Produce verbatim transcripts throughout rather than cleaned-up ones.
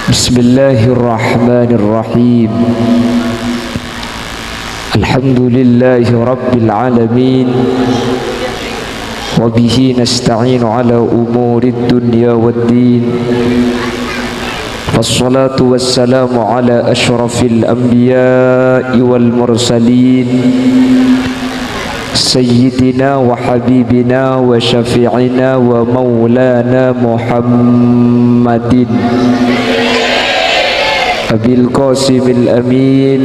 بسم الله الرحمن الرحيم. الحمد لله رب العالمين، وبه نستعين على أمور الدنيا والدين. والصلاة والسلام على أشرف الأنبياء والمرسلين، سيدنا وحبيبنا وشفيعنا ومولانا محمد أبي القاسم الأمين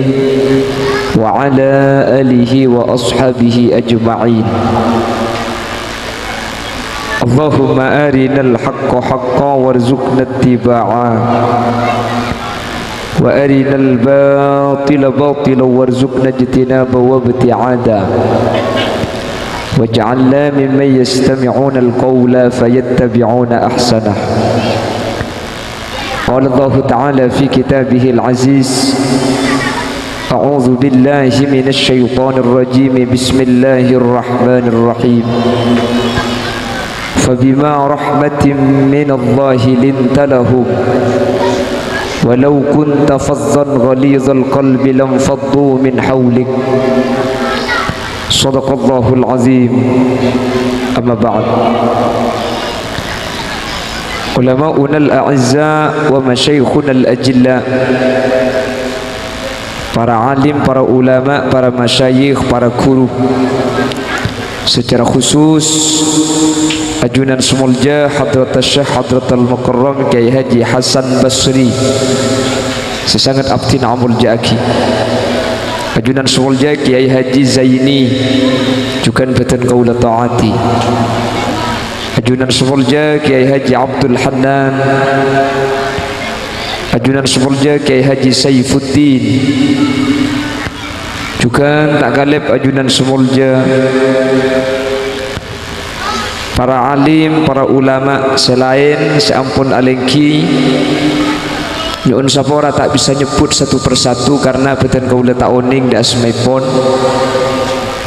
وعلى آله وأصحابه أجمعين. اللهم أرنا الحق حقا وارزقنا اتباعه، وأرنا الباطل باطلا وارزقنا اجتنابه وابتعاده، واجعلنا ممن يستمعون القول فيتبعون أحسنه. قال الله تعالى في كتابه العزيز: أعوذ بالله من الشيطان الرجيم. بسم الله الرحمن الرحيم. فبما رحمة من الله لنت لهم ولو كنت فظا غليظ القلب لانفضوا من حولك. صدق الله العظيم. أما بعد. Ulama'unal a'izza wa masyayikhunal ajilla, para alim, para ulama, para masyayikh, para guru. Secara khusus, ajunan sè molja Hadratus Syekh Hadratul Mukarram Kyai Haji Hasan Basri, sè sanget abdhina amolja'aghi. Ajunan sè molja Kyai Haji Zaini, jhughân bhâdhân kaulâ ta'ati. Ajunan sè molja Kyai Haji Abdul Hannan. Ajunan sè molja Kyai Haji Saifuddin. Jhughân ta' kalèp ajunan sè molja para alim, para ulama sè laèn sè ampon alèngghi. Nyo'on sapora ta' bisa nyebbhut satu persatu karna bhâdhân kaulâ ta' onèng dâ' asmaèpon.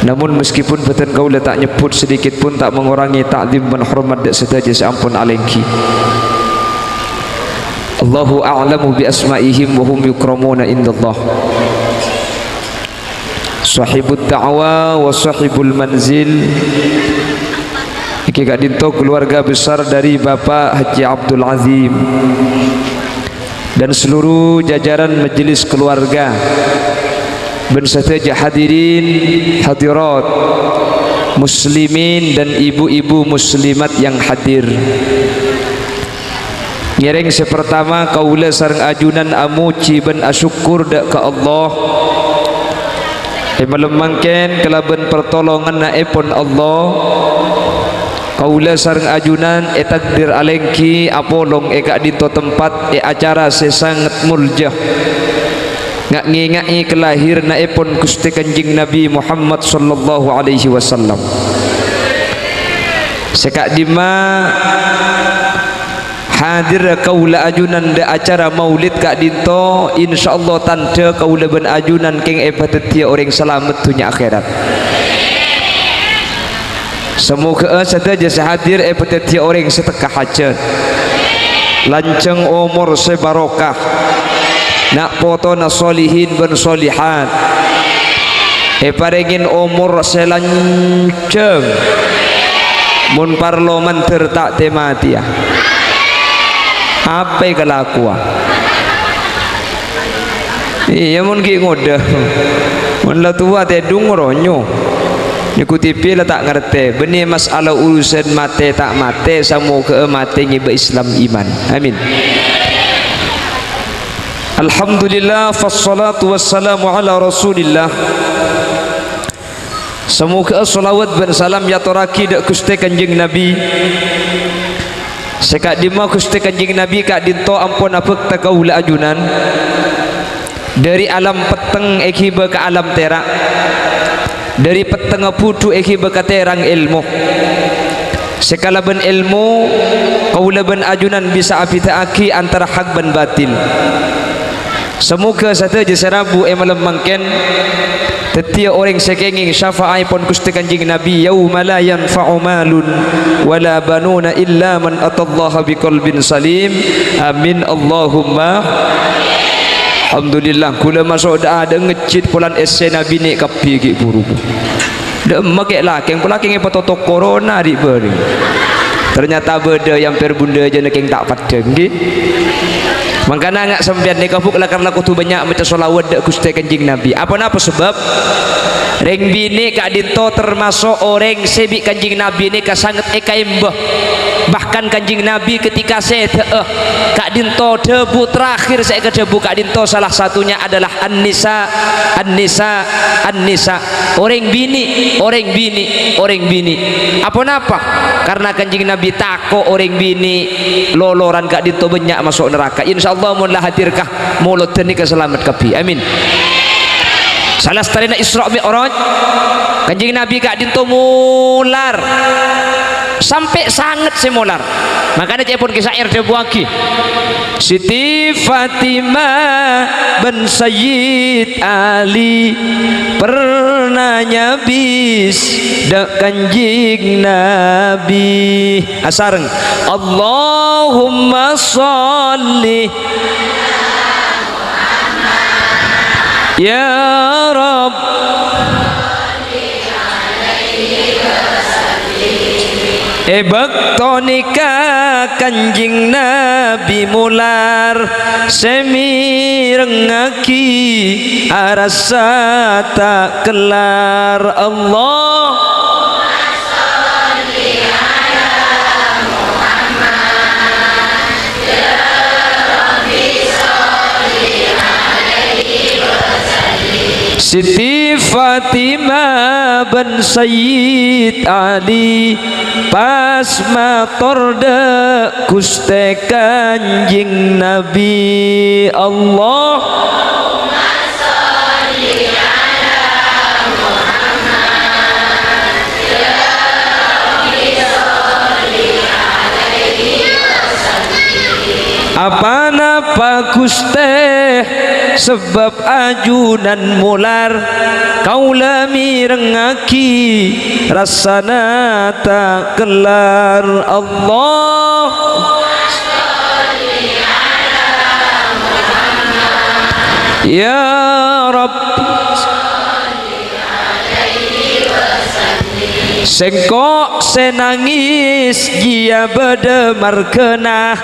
Namun, meskipun bhâdhân kaulâ ta' nyebbhut, sedikit pun ta' mengurangi ta'zim bân hormat dâ' sadhâjâ sè ampon alèngghi. Allahu a'lamu bi asma'ihim wa hum yukramuna indallah. Shahibud da'wa wa shahibul manzil. Nèka ka'dinto keluarga besar dari Bapak Haji Abdul Azim dan seluruh jajaran majelis keluarga, bân sadhâjâ hadirin hadirat, muslimin dan ibu-ibu muslimat yang hadir. Ngèrèng sè partama, kaulâ sareng ajunan amojhi bân asokkor dâ' ka Allah. È malem mangkèn, kalabân partolonganna'èpon Allah, kaulâ sareng ajunan ètakdir alèngghi apolong è ka'dinto tempat è acara sè sanget molja, nga'-ngènga'è kalahirannaèpon Ghustè Kanjeng Nabi Muhammad sallallahu alaihi wasallam. Sè ka'dimma hadir kaulâ ajunan dâ' acara maulid ka'dinto, insyaallah tandhâ kaulâ bân ajunan kèng èpadhâddhiyâ orèng salamet dhunnya akhèrat. Samoghâ'â sadhâjâ sè hadir èpadhâddhiyâ orèng sè tekka hajhât, lanjhâng omor sè barokah, na' potona solihin bân solihat, èparèngè omor sè lanjhâng. Mon parlo mandhâr ta' tè-matèya. Apa èkalakowa? Iyâ, mon ghi' ngodâ. Mon la towa tèdung ronyo. Nèko T V la ta' ngartè. Bânnè mas'ala urusan matè ta' matè, samoghâ'â matè ngèbâ Islam iman. Amin. Alhamdulillah, wassalatu wassalamu ala Rasulillah. Samoghâ'â shalawat bân salam èyatorraghi dâ' Ghustè Kanjeng Nabi. Sè ka'dimma Ghustè Kanjeng Nabi ka'dinto ampon abhâkta kaulâ ajunan. Dhâri alam petteng èghibâ ka alam tèra', dhâri pettengnga budhu èghibâ ka tèrang èlmo. Sè kalabân èlmo, kaulâ bân ajunan bisa abhidhâ'aghi antara hak bân batil. Samoghâ sadhâjâ sè rabu è malem mangkèn dhâddhiyâ orèng sè kèngèng syafa'aèpon Ghustè Kanjeng Nabi, "Yauma la yanfa'u malun wala banuna illa man atallaha biqalbin salim." Amin, Allahumma. Alhamdulillah, ghulâ maso' dâ'-adâ' ngejjhit polana èssèna binè' kabbhi ghi' buru. Dâ' emma kè' lakèng, polana lakèng èpatotok corona ri' bâri'. Ternyata bâdâ è amper bundâ jâ' nèkèng ta' paddhâng, ghi? Mangkana nga' sampèyan nèka, Bu', la-, karna kodhu bânnya' maca sholawat dâ' Ghustè Kanjeng Nabi. Aponapa sabâb? Rèng binè' ka'dinto termaso' orèng sè bi' Kanjeng Nabi nèka sanget èkaèmbâ. Bahkan Kanjeng Nabi ketika sèdhâ'â ka'dinto dhâbu terakhir sè èkadhâbu ka'dinto salah satunya adalah "An-nisa, an-nisa, an-nisa." Orèng binè', orèng binè', orèng binè'. Aponapa? Karna Kanjeng Nabi tako' orèng binè' loloran ka'dinto bânnya' maso' naraka. Insyaallah mon la hadir ka molodhân nèka salamet kabbhi. Amin. Salastarèna Isra Mi'raj, Kanjeng Nabi ka'dinto molar. Sampè' sanget sè molar. Mangkana ca'èpon kè syair dhâbuwaghi, "Siti Fatimah bân Sayyid Ali pernah nyabis dâ' Kanjeng Nabi." Asareng, "Allahumma sholli ya Rabb." È bâkto nèka Kanjeng Nabi molar sè mèrengngaghi arassa ta' kellar. Allah. Siti Fatimah bân Sayyid Ali pas mator dâ' Ghustè Kanjeng Nabi. Allah. Aponapa, Ghustè, sabâb ajunan molar kaulâ mèrengngaghi rassana ta' kellar. Allah. Ya Rabbi. Sèngko' sè nangès jiyâ bâdâ marghâna,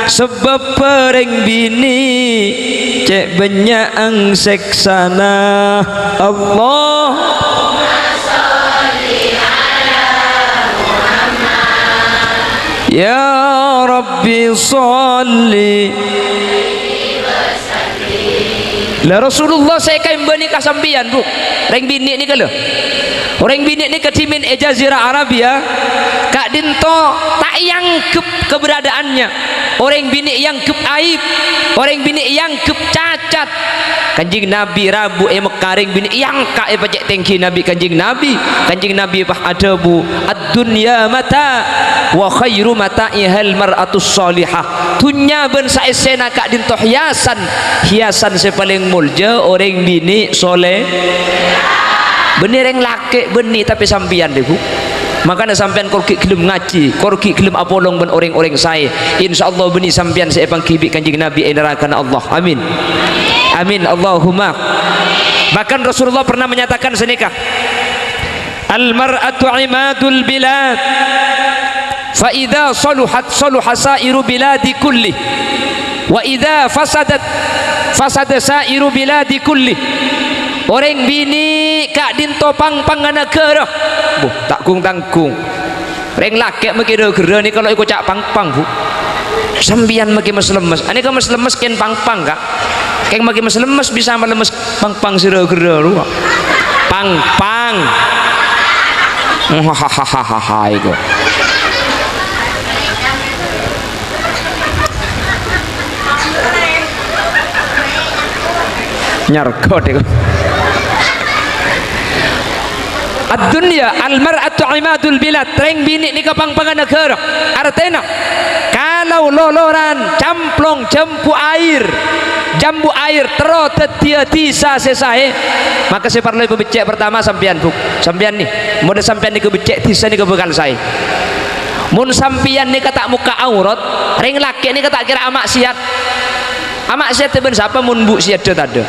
sabâb bâreng binè' cè' bânnya'an sèksana. Allah. Ya Rabbi sholli. La Rasulullah sè èkaèmbâ nèka sampèyan, Bu. Rèng binè' nèka, lho. Orèng binè' nèka dhimèn è Jazirah Arabia, ka'dinto ta' èangghep keberadaannya. Orèng binè' èangghep aib. Orèng binè' èangghep cacat. Kanjeng Nabi rabu è Mekkah, rèng binè' èangka' èpacè' tèngghi Nabi, Kanjeng Nabi. Kanjeng Nabi pas adhâbu, "Ad-dunya mata', wa khairu mata'ihal mar'atus shalihah." Dhunnya bân saèssèna ka'dinto hiasan, hiasan sè palèng molja orèng binè' solè. Bânnè rèng lakè' bânnè, tapè sampèyan, lè, Bu. Mangkana sampèyan kor ghi' ghellem ngajhi, kor ghi' ghellem apolong bân orèng-orèng saè. Insyaallah bânnè sampèyan sè èpangghi bi' Kanjeng Nabi è narakana Allah. Amin. Amin. Allahumma. Bahkan Rasulullah pernah menyatakan sanèka, "Al-mar'atu imadul bilad, fa idza saluhat saluha sa'iru biladi kulli, wa idza fasadat fasada sa'iru biladi kulli." Orèng binè' ka'dinto pang-pangnga naghârâ. Bu, ta' gung-tanggung. Rèng lakè' makè ra-ghârâ nèka lo' èkoca' pang-pang, Bu. Sampèyan makè mes-lemmes. Anèka mes-lemmes kèng pang-pang, Ka'. Kèng makè mes-lemmes bisa malemmes pang-pang sè ra-ghârâ rowa. Pang-pang. Hahaha, iku. Nyargot iku. Ad-dunya al-mar'atu imadul bilad. Rèng binè' nèka pang-panganna naghârâ. Artèna, kalau loloran camplong jambu air, jambu air terro dhâddhiyâ dhisa sè saè, maka sè parlo èpabeccè' partama sampèyan, Bu. Sampèyan nè, mon sampèyan nèka beccè' dhisa nèka bhâkal saè. Mon sampèyan nèka ta' mokka' aurat, rèng lakè' nèka ta' kèra amaksiat. Amaksiat bân sapa mon bu' sè adâ' tadâ'?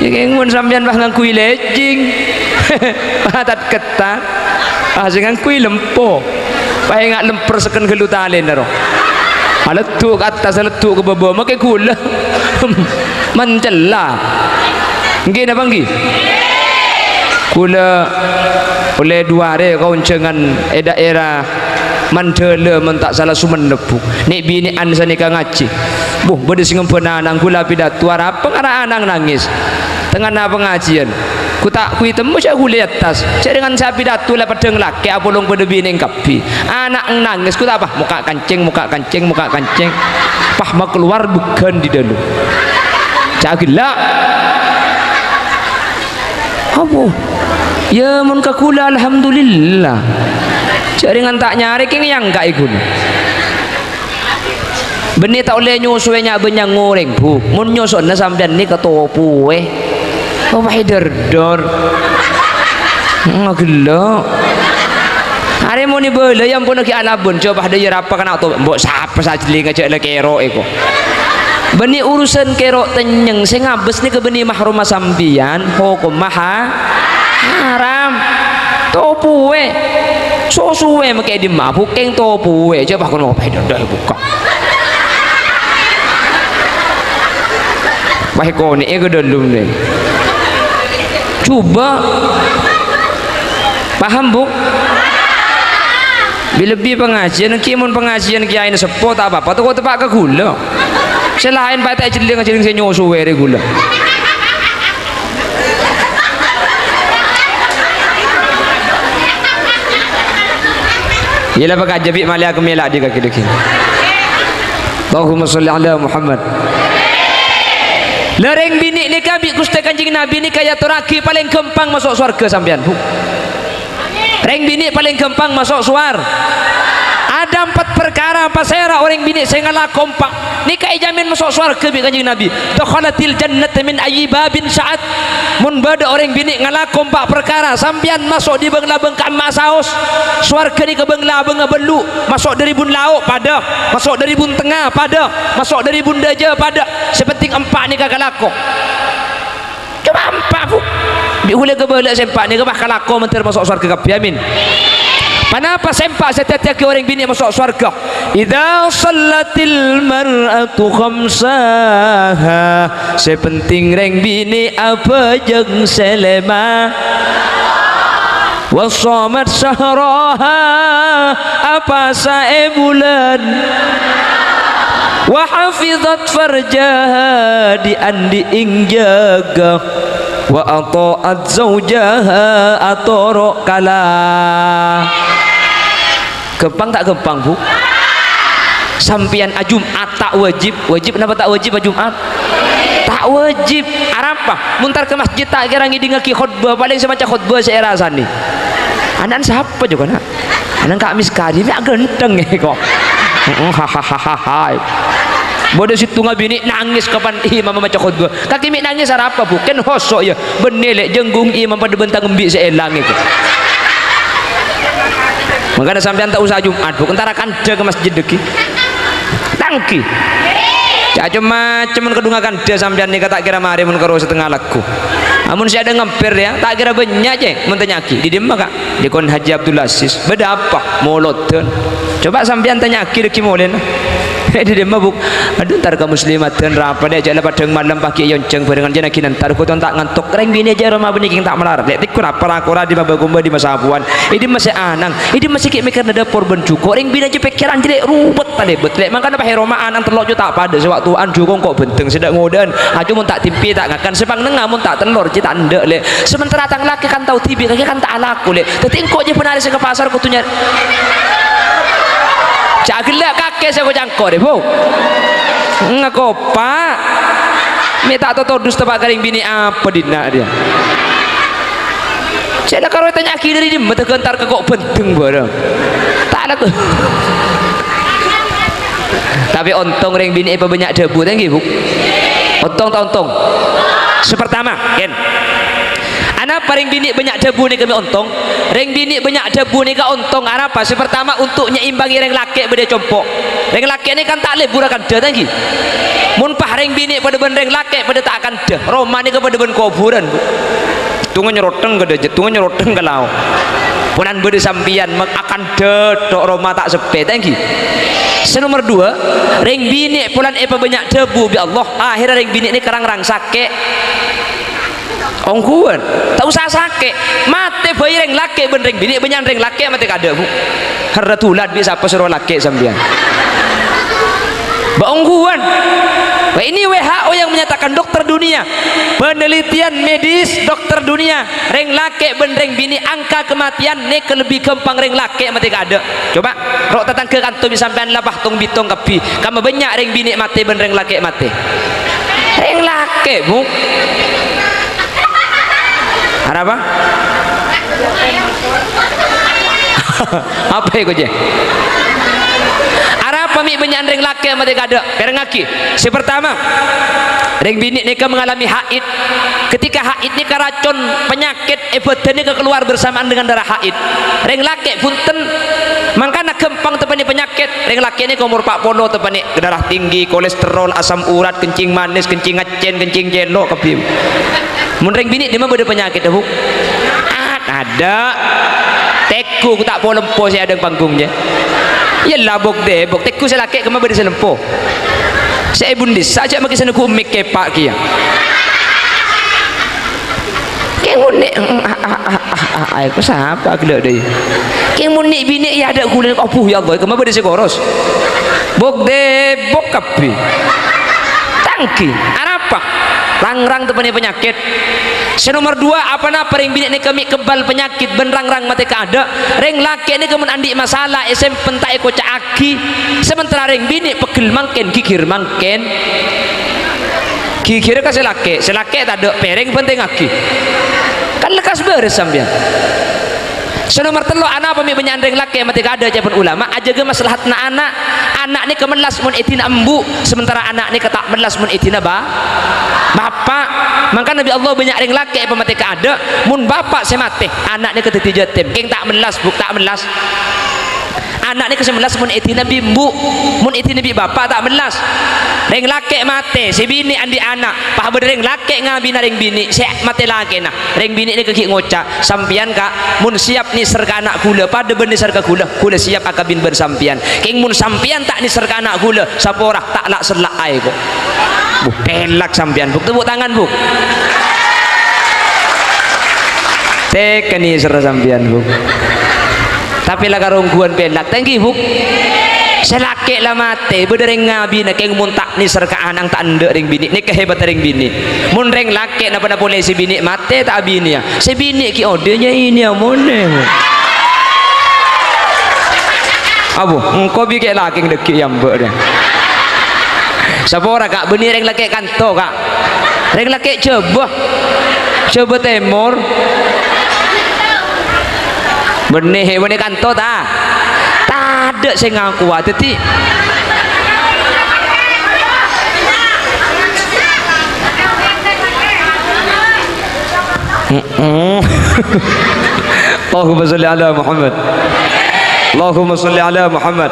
Yâ, kèng mon sampèyan pas ngangghuy lèjing, pas tat-kettat, pas sè ngangghuy lempo, pas enga' lemper sekken ghâllu talèna ro. Aleddu' ka attas, aleddu' ka bâbâ, makè ghulâ. Mencella. Èngghi napa èngghi? Ghulâ ollè du arè kaonjhângan è dhaèra Mandhâlâ mon ta' sala Songennep, Bu. Nè'-binè'an sanèka ngajhi. Bu, bâdâ sè ngembhâna ana'na ghulâ apidato, arapa ngara ana'na nangès. Tengnga'na pangajhiyân. Ghu ta' ghu ètemmo jâ' ghulâ è attas. Jâ' rèng sè apidato la paddhâng lakè' apolong bâdâ binè' kabbhi. Ana'na nangès, ghu ta' apa? Mokka' kancèng, mokka' kancèng, mokka' kancèng. Pas makalowar bugghân è dâlem. Jâ' ghellâ'. Apa? Yâ, mon ka ghulâ, alhamdulillah. Jâ' rèng ta' nyarè, kèng èangka' è ghulâ. Bânnè ta' ollè nyosowè nya'-bânnya' orèng, Bu. Mon nyosona sampèyan nèka topowè. Apa èdârdâr? Ngaghellâ'. Arè mon èbâlâi ampon ghi' alabân, coba dâ' iyâ rapa kana' to-, mbok sapa sajhellinga jâ' la kèro' èko. Bânnè urusan kèro' tennyeng sè ngabâs nèka bânnè mahromma sampèyan, hokomma ha-, haram. Topowè. Sosowè makè è dimma, Bu, kèng topowè. Coba kono apa dâ' bukka'. Wah, konè'è ka dâlem nè. Coba. Paham, Bu? Bi-, lebbi pangajhiyân, ghi mon pangajhiyân kèyaèna seppo, ta' apa-apa, tako' teppa' ka ghulâ. Sè laèn patè ajhelling-ajhelling sè nyosowè rè ghulâ. Yâ la, pakajâ bi' malèya kemmèla dhi kaki-dhi. Allahumma sholli ala Muhammad. La, rèng binè' nèka bi' Ghustè Kanjeng Nabi nèka èatorraghi palèng ghâmpang maso' sowarghâ sampèyan, Bu. Rèng binè' palèng ghâmpang maso' sowar-, Ada empat parkara pasèra orèng binè' sè ngalako empa' nèka èjhâmin maso' sowarghâ bi' Kanjeng Nabi. "Dakhalatil jannata min ayyi babin sya'at." Mon bâdâ orèng binè' ngalako empa' parkara, sampèyan maso' dâri bâng-labâng ka'emma saos. Sowarghâ nèka bâng-labângnga bâllu', maso' dâri bun lao' padâ, maso' dâri bun tengnga padâ, maso' dâri bun dâjâ padâ. Sè pentèng empa' nèka kalako. Coma empa', Bu. Bi' ghulâ kabâlâ sè empa' nèka, bâ, kalako mandhâr maso' sowarghâ kabbhi. Amin. Ponapa sè empa' sè èdhâddhiyâghi orèng binè' maso' sowarghâ? "Idza shallatil mar'atu khamsaha." Sè pentèng rèng binè' abhâjâng sè lèma'. "Wa shamat syahraha," apasa è bulân. "Wa hafizat farjaha," dhi'-andhi'na èjâgâ. "Wa atha'at zaujaha," atoro' kala. Ghâmpang ta' ghâmpang, Bu? Sampèyan ajum'at ta' wajib. Wajib napa ta' wajib ajum'at? Ta' wajib. Arapa? Mon entar ka masjid ta' kèra ngèdingngaghi khotbah, palèng sè maca khotbah sè èrasanè. Ana'na sapa jhughân, na'? Ana'na Ka' Miskari, mè' ghântheng, kok. Heeh, hahaha. Bâdâ sèttonga binè' nangès kapan imam maca khotbah. Kakè mè' nangès arapa, Bu? Kèng hoso', yâ. Bânnè, Lè', jhânggong imam padâ bân tang embi' sè èlang, kok. Mangkana sampèyan ta' osa Jum'at, Bu. Entara kandhâ ka masjid dâggi'. Tanggi. Cacem-macem mon kadhungnga kandhâ sampèyan nèka ta' kèra marè mon karo satengnga lagghu. Amon sè adâ' ngampèr, yâ, ta' kèra bânnya', cè', mon tanya'aghi. Dhi dimma, Ka'? Dhi kon Haji Abdul Aziz. Bâdâ apa? Molodhân. Coba sampèyan tanya'aghi dâggi' molèna. Dhi dimma, Bu'? Adhu, entar ka muslimadhân rapadâ, jhâ' la paddhâng malem paghi' èyonjhâng bhârengan, jhâ' naghi nentar, ghu ton ta' ngantok. Rèng binè' jhâ' roma bânnè kèng ta' malarat. Lè', tèkkor apa ra-kora dhi' mabâ-kombâ dhi' masabhuwân. È dimma sè anang? È dimma sè ghi' mèkkèrna dâpor bân jhuko'? Rèng binè' jhâ' pèkkèran jhâ' lè' rubet talèbât, Lè'. Mangkana pas è roma ana'na tello' jhâ' ta' padâ, sè wa'-, towa'an jhuko' engko' bhenteng, sè dâ' ngodâ'ân. Ajhu mon ta' dimpi ta' ngakan, sè pang nengnga mon ta' tellor jhâ' ta' endâ', Lè'. Sementara tang lakè kan tao dhibi', kakè kan ta' alako, Lè'. Dâddhi engko' jhâ' bân arè sè ka pasar kodhu nyar-, jhâ' ghellâ' kakè sè ko-, cangko, Lè', Bu. Ngakopa'. Me' ta' totodus teppa' ka rèng binè' apa dinna' rèya? Cè' la karo ètanya'aghi dâri dimma, ta' ghântar ka ko' bhândheng bhârâng. Ta' la ko-, Tapè ontong rèng binè' èpabânnya' dhâbu, ta' ènggi, Bu? Ontong ta' ontong? Sè partama, ken. Anapa rèng binè' bânnya' dhâbu nèka mè' ontong? Rèng binè' bânnya' dhâbu nèka ontong, arapa? Sè partama, untuk nyeimbangi rèng lakè' bâdâ è compo'. Rèng lakè' nèka kan ta' lebur akandhâ, ta' ènggi? Mon pas rèng binè' padâ bân rèng lakè' padâ ta' akandhâ, roma nèka padâ bân kobhurân, Bu. Tèngnga nyeroteng ka dâjâ, tèngnga nyeroteng ka lao'. Polana bâdâ sampèyan, mak-, akandhâ tok roma ta' seppè, ta' ènggi? Sè nomer duwâ', rèng binè' polana èpabânnya' dhâbu bi' Allah, akhèrra rèng binè' nèka rang-rang sakè'. Ongghuwân, ta' osa sakè'. Matè bhâi rèng lakè' bân rèng binè', bânnya'an rèng lakè' matè kaadâ', Bu. Herra dulat bi' sapa soro lakè' sampèyan? Bâ ongghuwân. Wah, ini W H O yang menyatakan, dokter dunia, penelitian medis dokter dunia, rèng lakè' bân rèng binè' angka kematian nèka lebbi ghâmpang rèng lakè' matè kaadâ'. Coba, ro' tatangghâ kanto bi' sampèyan la pas tong-bitong kabbhi. Kamma bânnya' rèng binè' matè bân rèng lakè' matè? Rèng lakè', Bu. Arapa? Apa èko, jâ? Arapa mè' bânnya'an rèng lakè' matè kaadâ'? Pèrengngaghi. Sè partama, rèng binè' nèka mengalami haid. Ketika haid nèka racon penyakit è bâdânna kalowar bersamaan dengan darah haid. Rèng lakè', bhunten, mangkana ghâmpang teppanè penyakit. Rèng lakè' nèka omor pa' polo teppanè darah tinggi, kolesterol, asam urat, kencing manis, kencing ngèccèn, kencing cèlo' kabbhi. Mon rèng binè' dimma bâdâ penyakit, Bu? Ad-, adâ'. Tèngghu ta' polempo sè adâ' panggung, jâ. Iyâ la, bok-dèbok. Tèngghu sè lakè' kemma bâdâ sè lempo. Sè è bun dissa jâ' makè sè neggu' mik kèpa' kèya. Kèng mon nè', a, a, a, a, a, a, èko sapa ghellâ' dâi? Kèng mon nè' binè' è adâ' ghulâ, abu, ya Allah, kemma bâdâ sè koros. Bok-dèbok kabbhi. Ta' ènggi. Arapa? Rang-rang teppanè penyakit. Sè nomer duwâ', apa-napa rèng binè' nèka mè' kebbhâl penyakit bân rang-rang matè kaadâ'. Rèng lakè' nèka mon andi' masalah èsempen ta' èkoca'aghi. Sementara rèng binè' pegghel mangkèn, ghighir mangkèn. Ghighirra ka sè lakè', sè lakè' tadâ', pèrèng bhântèngngaghi. Kan lekkas bârâs sampèyan. Sè nomer tello', anapa mè' bânnya'an rèng lakè' matè kaadâ', ca'èpon ulama, ajâgâ maslahatta ana'. Ana' nèka mellas mon èdina embu', sementara ana' nèka ta' mellas mon èdina ba-, bapa'. Mangkana bi' Allah bânnya' rèng lakè' èpamatè kaadâ', mon bapa' sè matè, ana' nèka dhâddhi yatim. Kèng ta' mellas, Bu, ta' mellas. Ana' nèka sè mellas mon èdina bi' embu', mon èdina bi' bapa' ta' mellas. Rèng lakè' matè, sè binè' andi' ana', pas bâdâ rèng lakè' ngabina rèng binè', sè matè lakèna. Rèng binè' nèka ghi' ngoca', "Sampèyan, Ka', mon siap nèser ka ana' ghulâ, padâ bân nèser ka ghulâ, ghulâ siap akabin bân sampèyan. Kèng mon sampèyan ta' nèser ka ana' ghulâ, sapora ta' la'-sella' aè, ko'." Bu, pèlak sampèyan, Bu. Tepuk tangan, Bu. Tèkka nèserra sampèyan, Bu. Tapè la karongguwân pèlak. Ta' ènggi, Bu. Sè lakè' la matè, bâdâ rèng ngabina, kèng mon ta' nèser ka ana', ta' endâ' rèng binè'. Nèka hebatta rèng binè'. Mon rèng lakè' napa-napa polè sè binè' matè ta' abinèya. Sè binè' ghi' odhi'na, iyâ, monè. Abu, engko' bi' kè' lakè' dhâggi' yâ, Mbak, dâ. Sapora, Ka', bânnè rèng lakè' kanto, Ka'. Rèng lakè' Jhâbâ. Jhâbâ Tèmor. Bânnè, bânnè kanto, ta? Tadâ' sè ngakowa, dhâddhi. Mm-mm. Allahumma sholli ala Muhammad. Allahumma sholli ala Muhammad.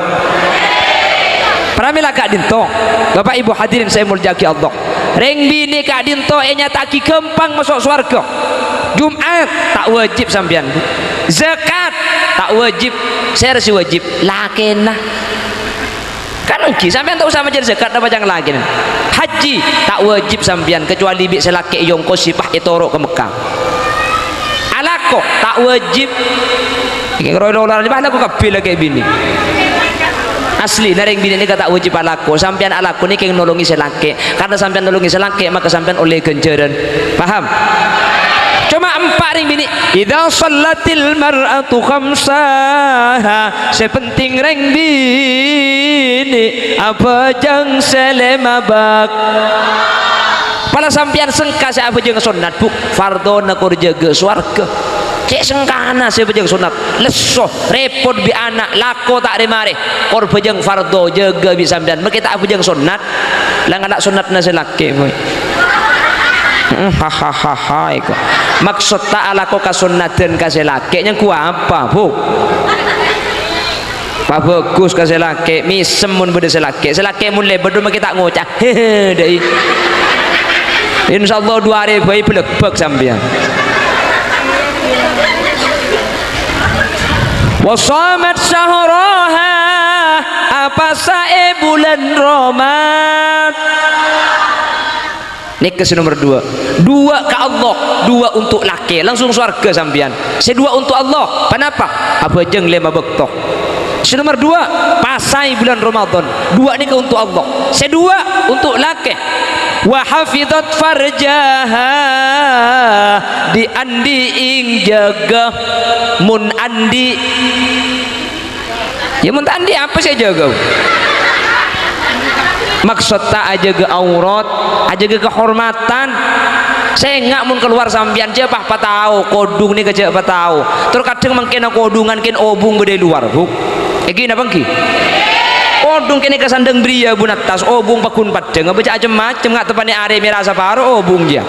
Pramèla ka'dinto, Bapak Ibu hadirin sè èmoljâ'aghi Allah. Rèng binè' ka'dinto ènyata'aghi ghâmpang maso' sowarghâ. Jum'at ta' wajib sampèyan. Zakat ta' wajib. Sèra sè wajib? Lakèna. Kan ènggi, sampèyan ta' osa majâr zakat napa ca'na lakèna. Haji ta' wajib sampèyan, kecuali bi' sè lakè' èyongkosi pas ètoro' ka Mekkah. Alako ta' wajib. Kèng roy-roy alako kabbhi lakè' binè'. Asli, na rèng binè' nèka ta' wajib alako. Sampèyan alako nèka kèng nolongè sè lakè'. Karna sampèyan nolongè sè lakè', maka sampèyan ollè ghânjhârân. Paham? Coma empa' rèng binè'. Idza shallatil mar'atu khamsaha. Sè penting rèng binè' abhâjâng sè lèma bâk. Kala sampèyan sengka sè abhâjâng sonnat, Bu, fardhona kor jâgâ sowarghâ. Cè' sengkana sè abhâjâng sonnat, lesso, rèpot bi' ana', lako ta' rè-marè. Kor bhâjâng fardho jâgâ bi' sampèyan, makè ta' abhâjâng sonnat. La ngala' sonnatna sè lakè', Bu. Hmm, hahahaha, iko. Maksod ta' alako kasonnadhân ka sè lakè', nyangghu apa, Bu? Pabhâghus ka sè lakè', mèsem mon bâdâ sè lakè'. Sè lakè' mon lèbât, dhu makè ta' ngoca'. Hehe, dâi. Insyaallah, dhu arè bhâi bâlâkbâk sampèyan. Wa shamat syahraha, apasaè bulân Ramadan. Nèka sè nomer dua. Dua ka Allah, dua untuk lakè. Langsung sowarghâ sampèyan. Sè dua untuk Allah. Ponapa? Abhâjâng lèma bâkto. Sè nomer dua, pasaè bulân Ramadan. Dua nèka untuk Allah. Sè dua untuk lakè. Wa hafizat farjaha. Dhi'-andhi'è èjâgâ. Mon andhi', Yâ, mon ta' andi' apa sè èjâgâ? Maksod ta' ajâgâ aurat, ajâgâ kahormadhân. Sènga' mon kalowar sampèyan, jhâ' pa-, patao, kodhung nèka jhâ' patao. Tor kadhâng mangkèn kodhungan kèng obung bâdâ è lowar, Bu. Èngghi napa èngghi? Kodhung kènè' kasandhâng bâriyâ bun attas, obung paggun paddhâng, abâ' cem-macem nga' teppa'na arè mèra saparo obung jiyâ.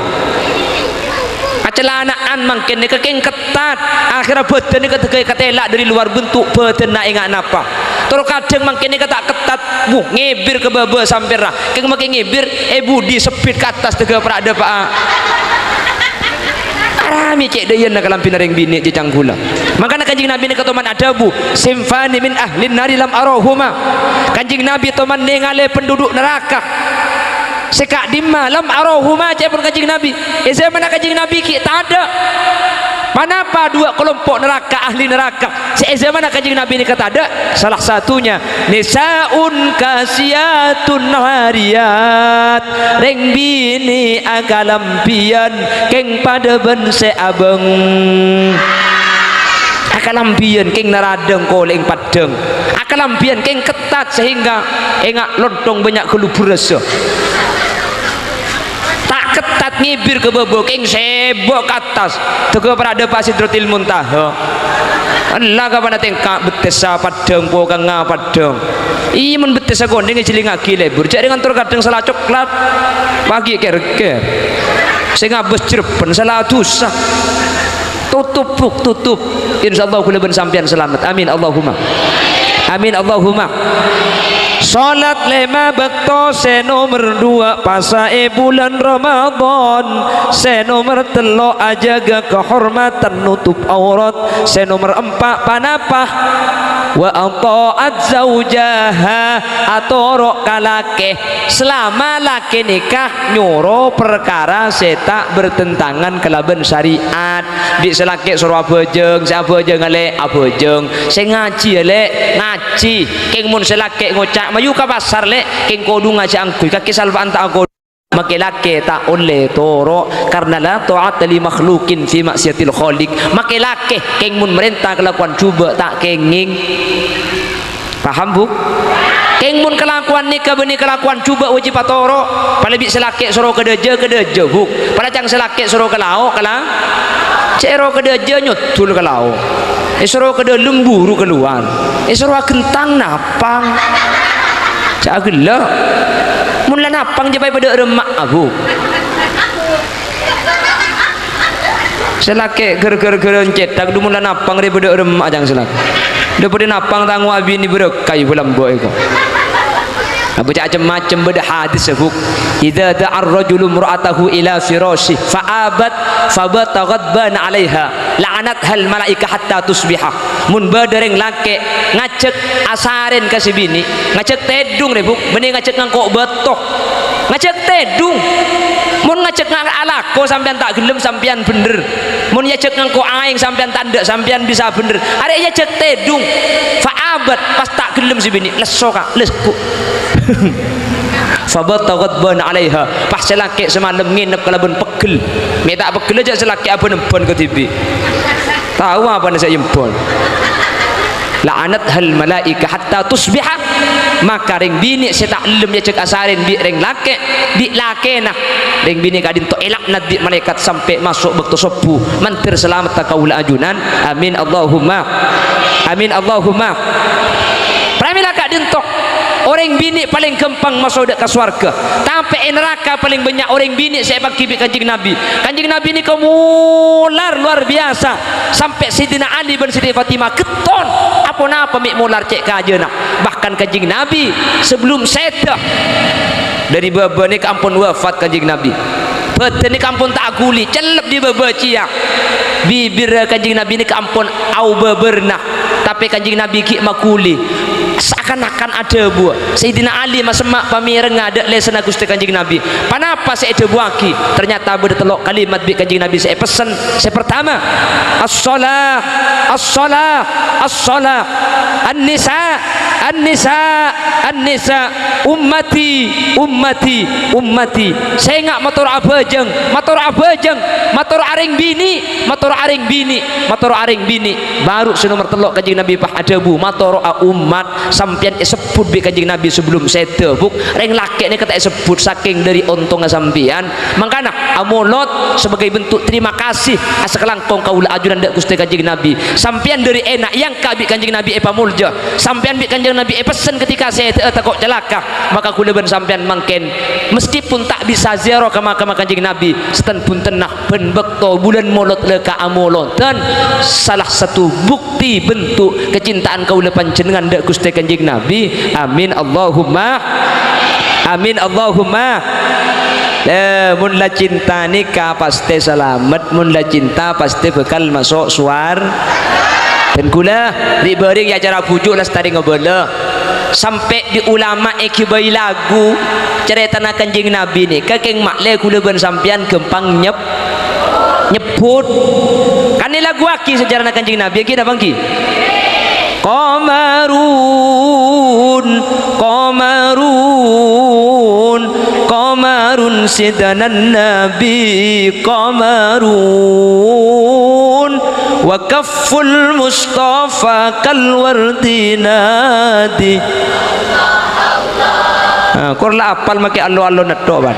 Kacalana'an mangkèn nèka kèng kettat, akhèrra bhâdhân nèka dhâgghâ èkatèla' dâri lowar bentuk bhâdhânna ènga' napa. Tor kadhâng mangkèn nèka ta' kettat, wuh, ngèbir ka bâbâ sampèyan ra. Kèng makè ngèbir, è budi sebbit ka attas dhâgghâ para' dâpa'a. Aramè cè' dâ' iyâna kalambhina rèng binè' jhâ' cangghulâ. Mangkana Kanjeng Nabi nèka toman adhâbu, "Sinfani min ahlin nari lam arahuma." Kanjeng Nabi toman nèngalè penduduk neraka. Sè ka'dimma, "Lam arahuma," ca'èpon Kanjeng Nabi. È zamanna Kanjeng Nabi ghi' tadâ'. Ponapa dua kelompok neraka, ahli neraka? Sè è zamanna Kanjeng Nabi nèka tadâ'. Salah satunya, "Nisaun kasiyatun ariyat." Rèng binè' akalambhiyân kèng padâ bân sè abâng. Akalambhiyân kèng naradhâng kolèng paddhâng. Akalambhiyân kèng kettat sehingga ènga' lontong bânnya' ghâllu bherrâssa. Ta' kettat ngèbir ka bâbâ, kèng sèbâ' ka attas. Dhâgghâ para' dâpa'a Sidratil Muntaha. Ella ka pana tèngka' bettessa paddhâng, pokangnga paddhâng. Iyâ, mon bettessa konèng èjhilingngaghi lebur. Jhâ' rèng ngantor kadhâng sala coklat. Pagi kèr-kèr. Sè ngabâs jhârbhân sala dhusa. Tutup, Bu, tutup. Insyaallah kaulâ bân sampèyan salamet. Amin, Allahumma. Amin, Allahumma. Salat lèma bâkto sè nomer dua, pasaè bulân Ramadan. Sè nomer tello', ajâgâ kahormadhân, nutup aurat. Sè nomer empa', ponapa? Wa atha'at zaujaha, atoro' ka lakè. Salama lakè nèka nyoro parkara sè ta' bertentangan kalabân syariat. Bi' sè lakè soro abhâjâng, sè abhâjânga lè' abhâjâng, sè ngajhiyâ lè' ngajhi. Kèng mon sè lakè ngoca', "Mayu ka pasar, Lè', kèng kodhungnga jhâ' angghuy, kakè salpa'an ta' akodhung." Makè lakè ta' ollè toro', karna la tha'ata li makhluqin fi ma'siyatil khaliq. Makè lakè kèng mon marènta kalakowan jhubâ' ta' kèngèng. Paham, Bu? Kèng mon kalakowan nèka bânnè kalakowan jhubâ' wâjib atoro'. Palabâ sè lakè soro ka dâjâ, ka dâjâ, Bu. Palabâ sè lakè soro ka lao', ka la-, cè' ro ka dâjâ nyoddhul ka lao'. Èsoro ka dâlem buru kalowar. Èsoro aghentang napang. Jhâ' aghellâ'. Mon la napang jhâ' paè padâ remma'a, Bu. Sè lakè' ghâr-ghâr-ghârân cètak, dhu mon la napang rè bâdâ remma' jhâng sè lakè'. Dhu bâdâ napang tango abinè bârâkah, bulân bâ' èko. Abâ' cè' cem-macem bâdâ hadis sabuk. "Idza da'ar rajulu imra'atahu ila firasyih fa abat fa bata ghadban 'alaiha, la'anathal malaikah hatta tusbiha." Mon bâdâ rèng lakè' ngajhâk asarèn ka sè binè', ngajhâk tèdung rè, Bu, bânnè ngajhâk ngangko' bâto. Ngajhâk tèdung. Mon ngajhâk nga-, alako sampèyan ta' ghellem, sampèyan bhendher. Mon èajhâk ngangko' aèng sampèyan ta' endâ', sampèyan bisa bhendher. Arè èajhâk tèdung. Fa abat, pas ta' ghellem sè binè', lesso ka, lesso. Fa bata ghadban 'alaiha. Pas sè lakè' samalem ngènep kalabân peggel. Mè' ta' peggel jhâ' sè lakè' abân-embân kadhibi'. Tao apana sè èembân. La'anathal malaikah hatta tusbiha. Maka rèng binè' sè ta' ellem èajhâk asarèn bi' rèng lakè', bi' lakèna rèng binè' ka'dinto èlaknat bi' malaèkat sampè' maso' bâkto sobbhu, mandhâr salametta kaulâ ajunan. Amin, Allahumma amin, Allahumma. Pramèla ka'dinto, orèng binè' palèng ghâmpang maso' dâ' ka sowarghâ, tapè è naraka palèng bânnya' orèng binè' sè èpangghi bi' Kanjeng Nabi. Kanjeng Nabi nèka molar lowar biyasa, sampè' Sayyidina Ali bân Siti Fatimah ghetton, aponapa mè' molar cè' kajâna. Bahkan Kanjeng Nabi sabellunna sèdhâ, dâri bâbâ nèka ampon wafat Kanjeng Nabi. Bhâdhân nèka ampon ta' ghuli, cellep dâri bâbâ cèya. Bibirra Kanjeng Nabi nèka ampon aobâbârna, tapè Kanjeng Nabi ghi' maghuli. Sakan-akan adhâbuwâ, Sayyidina Ali masemma' pamèrengnga dâ' lèsanna Ghustè Kanjeng Nabi. Ponapa sè èdhâbuwâghi? Ternyata bâdâ tello' kalimat bi' Kanjeng Nabi sè èpessen. Sè partama, "As-shalah, as-shalah, as-shalah. An-nisa, an-nisa, an-nisa. Ummati, ummati, ummati." Sènga' matoro'a abhâjâng, matoro'a abhâjâng, matoro'a rèng binè', matoro'a rèng binè', matoro'a rèng binè'. Bâru sè nomer tello' Kanjeng Nabi pas adhâbu, "Matoro'a ommat." Sampèyan èsebbhut bi' Kanjeng Nabi sabellunna sèdhâ, Bu'. Rèng lakè' nèka ta' èsebbhut, sakèng dâri ontongnga sampèyan. Mangkana, amolot sebagai bentuk terima kasih asakalangkong kaulâ ajunan dâ' Ghustè Kanjeng Nabi. Sampèyan dâri èna' èangka' bi' Kanjeng Nabi èpamolja. Sampèyan bi' Kanjeng Nabi èpessen ketika sèdhâ'â tako' calaka. Maka kaulâ bân sampèyan mangkèn, meskipun ta' bisa ziarah ka makamma Kanjeng Nabi, sètan bhuntenna bân bâkto bulân Molod la kaamolodhân, salah satu bukti bentuk kecintaan kaulâ panjhennengngan dâ' Ghustè Kanjeng Nabi. Amin, Allahumma amin, Allahumma. Eh, mon la cinta nèka pastè salamet, mon la cinta pastè bhâkal maso' sowar-, Dhân kaulâ, ri'-bâri' è acara bhuju' lastarè ngabâlâ. Sampè' bi' ulama èghibâi lagu carètana Kanjeng Nabi nèka kèng ma'lè kaulâ bân sampèyan ghâmpang nyep-, nyebbhut. Kan èlaguwâghi sejarana Kanjeng Nabi, èngghi napa èngghi? Qamarun, qamarun, qamarun sidanan Nabi, qamarun. Wa kafful Mustafa kal wardi nadi. Nah, kor la apal makè allo-allo netto, Pak.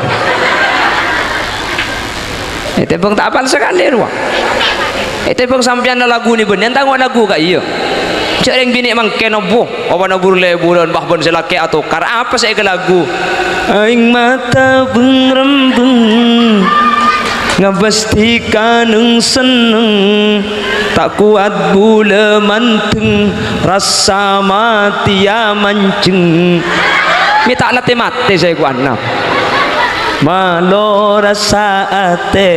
Ètèbhâng ta' apal sakalè, rowa. Ètèbhâng sampèyan laguna bânnè, ènta' ngowa lagu ka'iyâ. Jhâ' rèng binè' mangkèn, obu. Owana bur-lèburân, bâh bân sè lakè atokar, apa sè èkalagu? Aèng mata beng-rembeng, ngabâs dhikanèng senneng, ta' kowat bulâ mandeng, rassa matèya manjeng. Mè' ta' la tè-matè sè kowana. Malo rassa atè,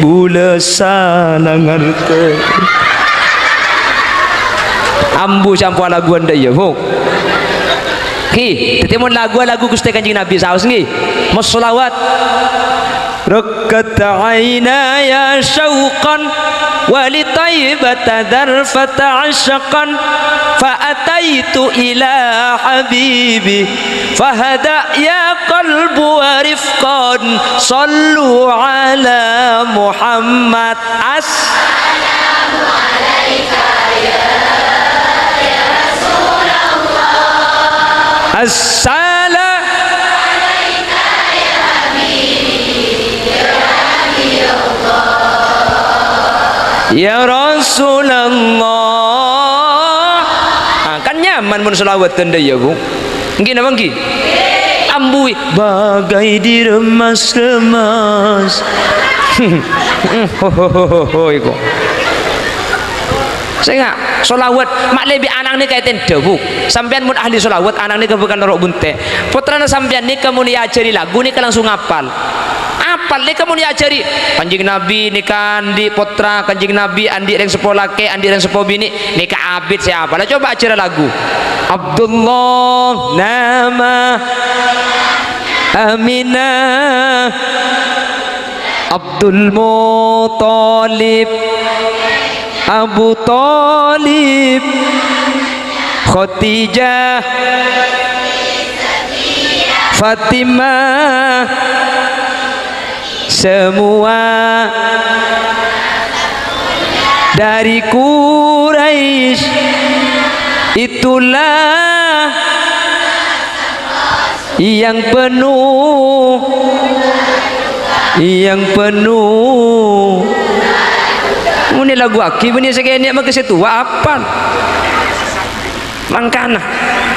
bulâ sala ngartè. Ambu sè ampo alaguwân dâ' iyâ, Bu. Ghi, dhâddhi mon laguwâ lagu Ghustè Kanjeng Nabi, saos ghi. Mos sholawat. Raqat ainaya syauqan wa li Thaibata dzarfata asyqan, fa ataitu ila habibi. Fahda ya qalbu wa rifqan, sallu ala Muhammad. As. As-sala-, ya Rasulullah. Ah, kan nyaman mon sholawatan dâ' iyâ, Bu. Èngghi napa èngghi? Ambuwi bagai diremas-remas. Ho, ho, ho, ho, ho, iku. Sènga', sholawat, ma'lè bi' ana' nèka ètèndhâ, Bu. Sampèyan mon ahli sholawat, ana' nèka bhâkal noro' bunte'. Pottrana sampèyan nèka mon èajhâri lagu nèka langsung apal. Apal nèka mon èajhâri. Kanjeng Nabi nèka andi' pottra, Kanjeng Nabi andi' rèng seppo lakè', andi' rèng seppo binè', nèka abit sè apal. Coba ajhârâ lagu. Abdullah nama Aminah, Abdul Muthalib, Abu Thalib, Khadijah, Fatimah, semua dari Quraisy. Itulah Yang penuh, yang penuh. Mon èlaguwaghi bânnè sè kènè' mangkè sè towa apal. Mangkana,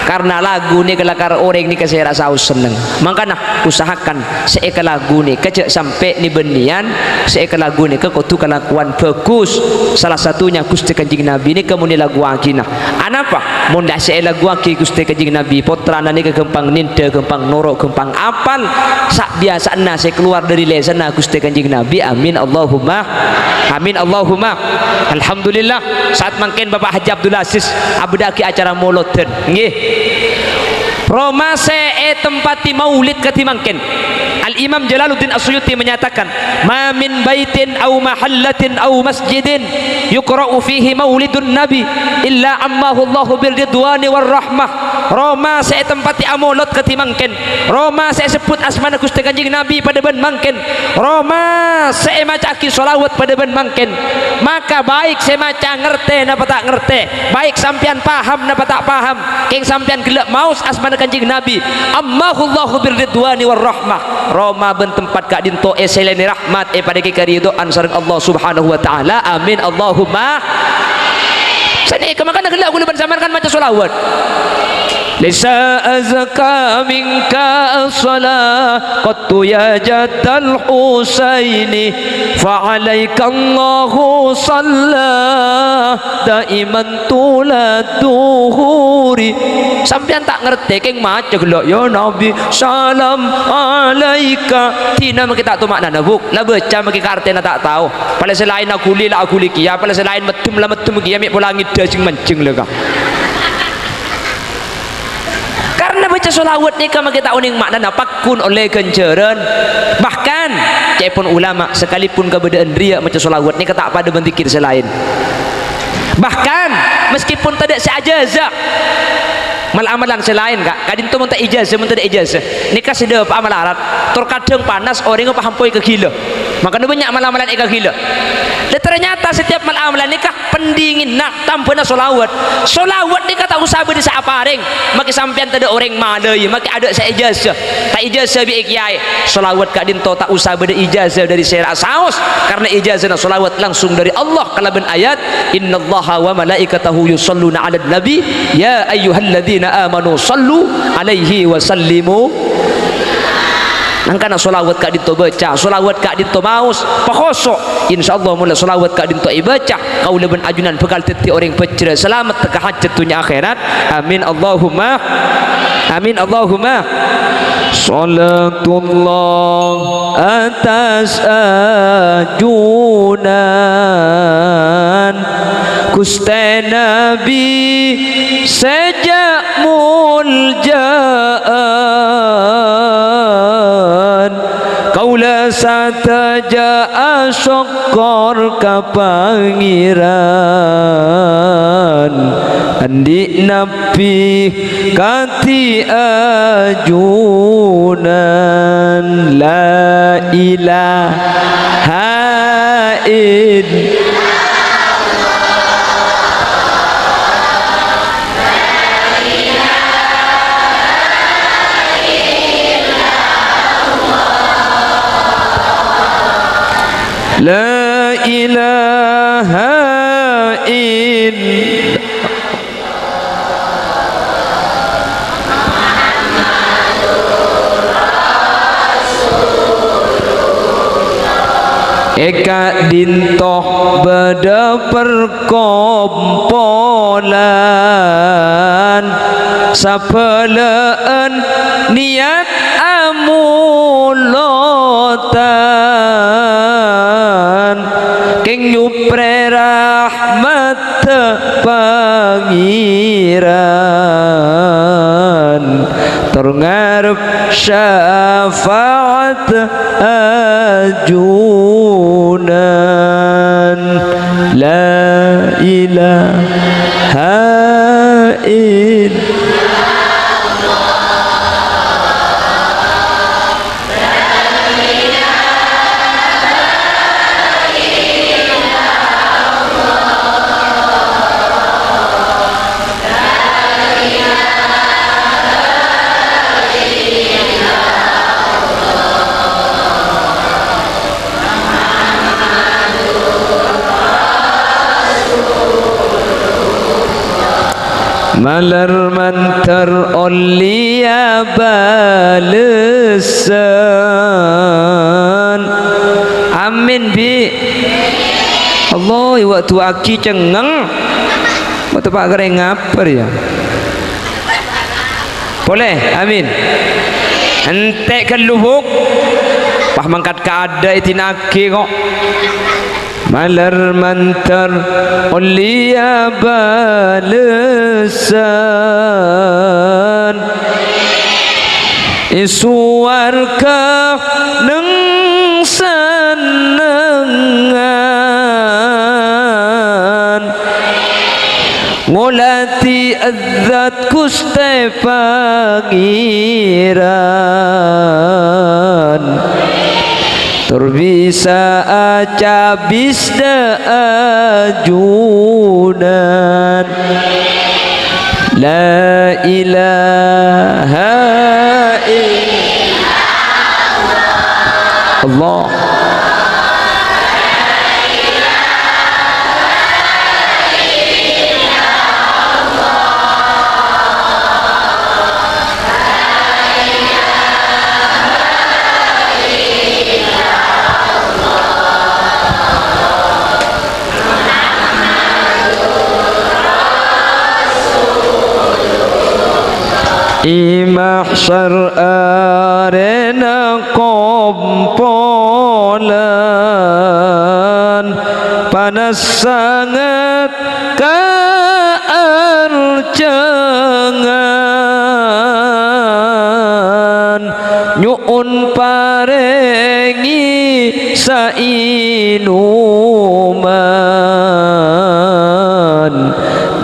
karna lagu nèka lakar orèng nèka sè èra saos senneng. Mangkana, usahakan sè èkalagu nèka jhâ' sampè' nè bânnèyan, sè èkalagu nèka kodhu kalakowan bhâghus. Salah satunya Ghustè Kanjeng Nabi nèka mon èlaguwaghina. Anapa? Mon la sè èlaguwaghi Ghustè Kanjeng Nabi, pottrana nèka ghâmpang nèndhâ, ghâmpang noro', ghâmpang apal. Sabiyasana sè kalowar dhâri lèsanna Ghustè Kanjeng Nabi. Amin, Allahumma amin, Allahumma. Alhamdulillah, saat mangkèn Bapak Haji Abdul Aziz abâdhâ'aghi acara molodhân. Ngghi. Roma sè ètempati maulid kadhi mangkèn. Al-Imam Jalaluddin As-Suyuti menyatakan, "Ma min baitin aw mahallatin aw masjidin yuqra'u fihi maulidun nabi illa ammahu Allahu bir ridwani war rahmah." Roma sè ètempati amolod kadhi mangkèn. Roma sè èsebbhut asmana Ghustè Kanjeng Nabi padâ bân mangkèn. Roma sè èmaca'aghi sholawat padâ bân mangkèn. Maka baik sè maca ngartè napa ta' ngartè, baik sampèyan paham napa ta' paham, kèng sampèyan ghellâ' maos asmana Kanjeng Nabi, "Ammahu Allahu bir ridwani war rahmah." Roma bân tempat ka'dinto èsèlènè rahmat, èparèngè karidhoan sareng Allah Subhanahu wa Ta'ala. Amin, Allahumma. Sanèka mangkana ghellâ' kaulâ bân sampèyan kan maca sholawat. Laisa azka minka as-salah qattu ya jaddal Husaini, fa alaikallahu shalla daiman tulad duhuri. Sampèyan ta' ngartè, kèng maca ghellâ', "Ya Nabi, salam alaika." Dina mangkè ta' to ma'nana, Bu'. La bâca mangkè ka artèna ta' tao. Palèng sè laèn aghuli la aghuli kèya, palèng sè laèn meddhem la meddhem kèya, mè' pola ngèdhâ jeng-manjeng la, Ka'. Karna bâca sholawat nèka mangkè ta' onèng ma'nana, pagghun ollè ghânjhârân. Bahkan, ca'èpon ulama, sakalipun kabâdâ'ân rèya maca sholawat nèka ta' padâ bân dzikir sè laèn. Bahkan, meskipun tadâ' sè ajâza, mal-amalan sè laèn, Ka', ka'dinto mon ta' ijâza, mon tadâ' ijâza, nèka sè dâpa'a malarat, tor kadhâng panas, orèngnga pas ampoy kaghilâ. Mangkana bânnya' mal-amalan èkaghilâ. Lah, ternyata setiap mal-amalan nèka pendinginna tambâna sholawat. Sholawat nèka ta' osa bâdâ sè aparèng. Makè sampèyan tadâ' orèng malaè, makè adâ' sè ijâza. Ta' ijâza bi' kèyaè. Sholawat ka'dinto ta' osa bâdâ ijâza dâri sè èra saos, karna ijâzana sholawat langsung dâri Allah kalabân ayat, "Innallaha wa malaikatahu yushalluna 'alan nabi, ya ayyuhalladzina amanu shallu 'alaihi wa sallimu." Mangkana sholawat ka'dinto bâca, sholawat ka'dinto maos, pakhoso'. Insyaallah, mon la sholawat ka'dinto èbâca, kaulâ bân ajunan bhâkal dhâddhi orèng bhâjhrâ, salamet tekka hajhât dhunnya akhèrat. Amin, Allahumma amin, Allahumma. Shalatullah atas ajunan Ghustè Nabi sè jhâ' molja'an. Kaulâ sadhâjâ asokkor ka Pangèran, andi' Nabbhi kadhi ajunan. La ilaha ill- La ilaha ill- È ka'dinto bâdâ perkompolan, sabâlâ'ân niyat amolotan, kèng nyoprè rahmat Pangèran, tor ngarep syafaat ajunan. La ilaha ill- Malar mandhâr ollèya bâlessan. Amin, Bi'. Allah, èwa' du'aaghi cengngeng. Mata pa' karè ngabâr, ya. Polè, amin. Èntè' ghâllu, Bu'. Pas mangkat kaadâ' èdina'aghi, kok. Malar mandhâr ollèya bâlessan è sowarga neng sennengngan. Ngolatè Zat Ghustè Pangèran, tor bisa acabis dâ' ajunan. La ilaha illallah. È mahsyar arèna kompolan, panas sanget kaarjhângan, nyo'on parèngè saènoman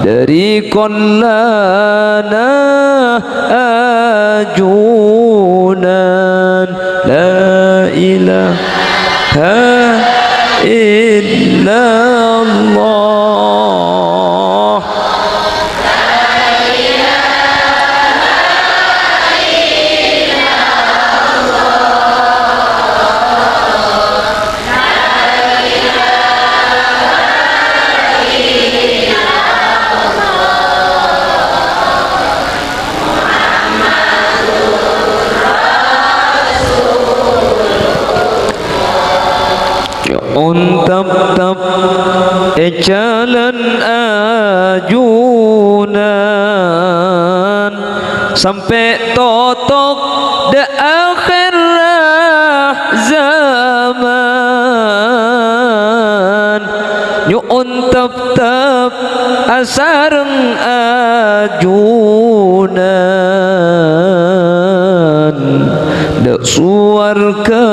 dâri kollana ajunan. La ilaha illallah. Ontep-tep è jhâlân ajunan, sampè' totok dâ' akhèr zaman. Nyo'on tep-tep asareng ajunan, dâ' sowarga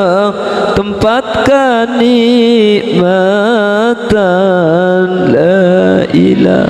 tempat kanè'matan. La ilaha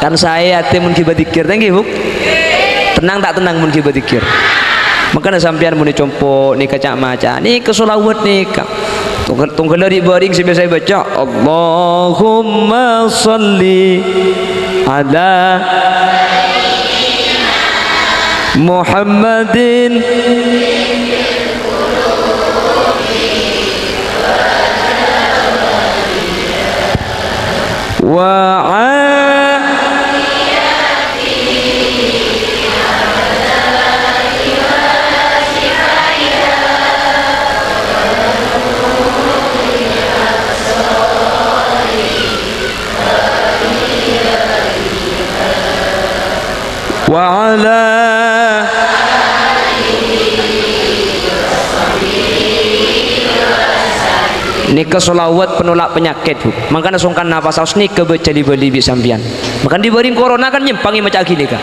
Kan saè atè mon ghibâ dzikir, ta' ènggi, Bu'? Tennang ta' tennang mon ghibâ dzikir? Mangkana sampèyan mon è compo' nèka ca'-maca', nèka sholawat nèka. Tongghâl-, tongghâllâ rè' bâring sè biyasa èbâca, "Allahumma shalli ala Muhammadin." Wa a-, wa ala. Nèka sholawat penola' panyakèt, Bu. Mangkana songkan napasaos nèka bâca li-bâli bi' sampèyan. Mangkana dhi-bâring corona kan nyèmpangè maca'aghi nèka.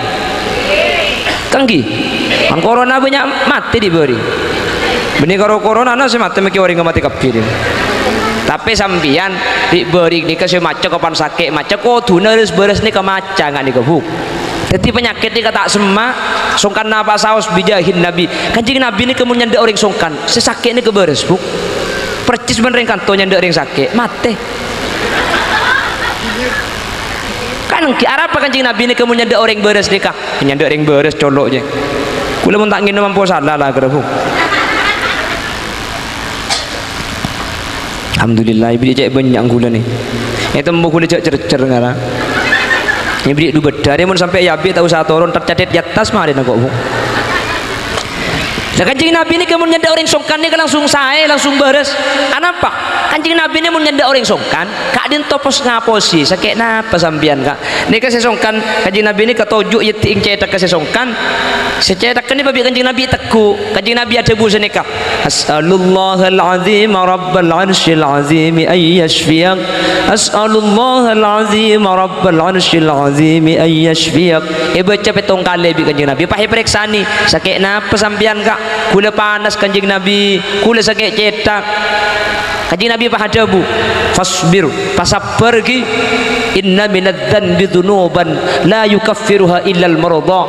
Ta' ènggi? Kan corona bânnya' matè dhi-bâring. Bânnè karo coronana sè matè mèkkè orèngnga matè kabbhi, dhi. Tapè sampèyan, ri'-bâri' nèka sè maca kapan sakè' maca, kodhuna res-bâres nèka maca, nga' nèka, Bu. Dhâddhi panyakèt nèka ta' semma', songkan napa saos bijahin Nabi. Kanjeng Nabi nèka mon nyandhâ' orèng songkan, sè sakè' nèka bâres, Bu. Percis bân rèng kanto nyandhâ' rèng sakè', matè. Kan èngghi, arapa Kanjeng Nabi nèka mon nyandhâ' orèng bâres nèka? Nyandhâ' rèng bâres colo' jâ. Kaulâ mon ta' ngènom ampo sala la, kèra, Bu. Alhamdulillah, èbâri' cè' bânnya' kaulâ nè. Ètemmo kaulâ jhâ' cèr-cèr ngara. Èbâri' du bâddhâ, rè mon sampè' èabit ta' osa toron, tercatat di atas marèna kok, Bu. Lah, Kanjeng Nabi nèka mon nyandhâ' orèng songkan nèka langsung saè, langsung bâres. Anapa? Kanjeng Nabi nè mon nyandhâ' orèng songkan, ka'dinto pos-ngaposè, sakè' napa sampèyan, Ka'? Nèka sè songkan, Kanjeng Nabi nèka toju' nyèddhi'in cèthagghâ sè songkan. Sè cèthagghâ nèka bi' Kanjeng Nabi tegghu'. Kanjeng Nabi adhâbu sanèka, "As'alullahal azim rabbal arsyil azim an yasyfiyak. As'alullahal azim rabbal arsyil azim an yasyfiyak." Èbâca pèttong kalè bi' Kanjeng Nabi, pas èparèksanè, "Sakè' napa sampèyan, Ka'?" "Kaulâ panas, Kanjeng Nabi, kaulâ sakè' cèthak." Kanjeng Nabi pas adhâbu, "Fasbir, pasabbhâr, ghi. Inna minadz-dzanbi dzunuban la yukaffiruha illal mardha."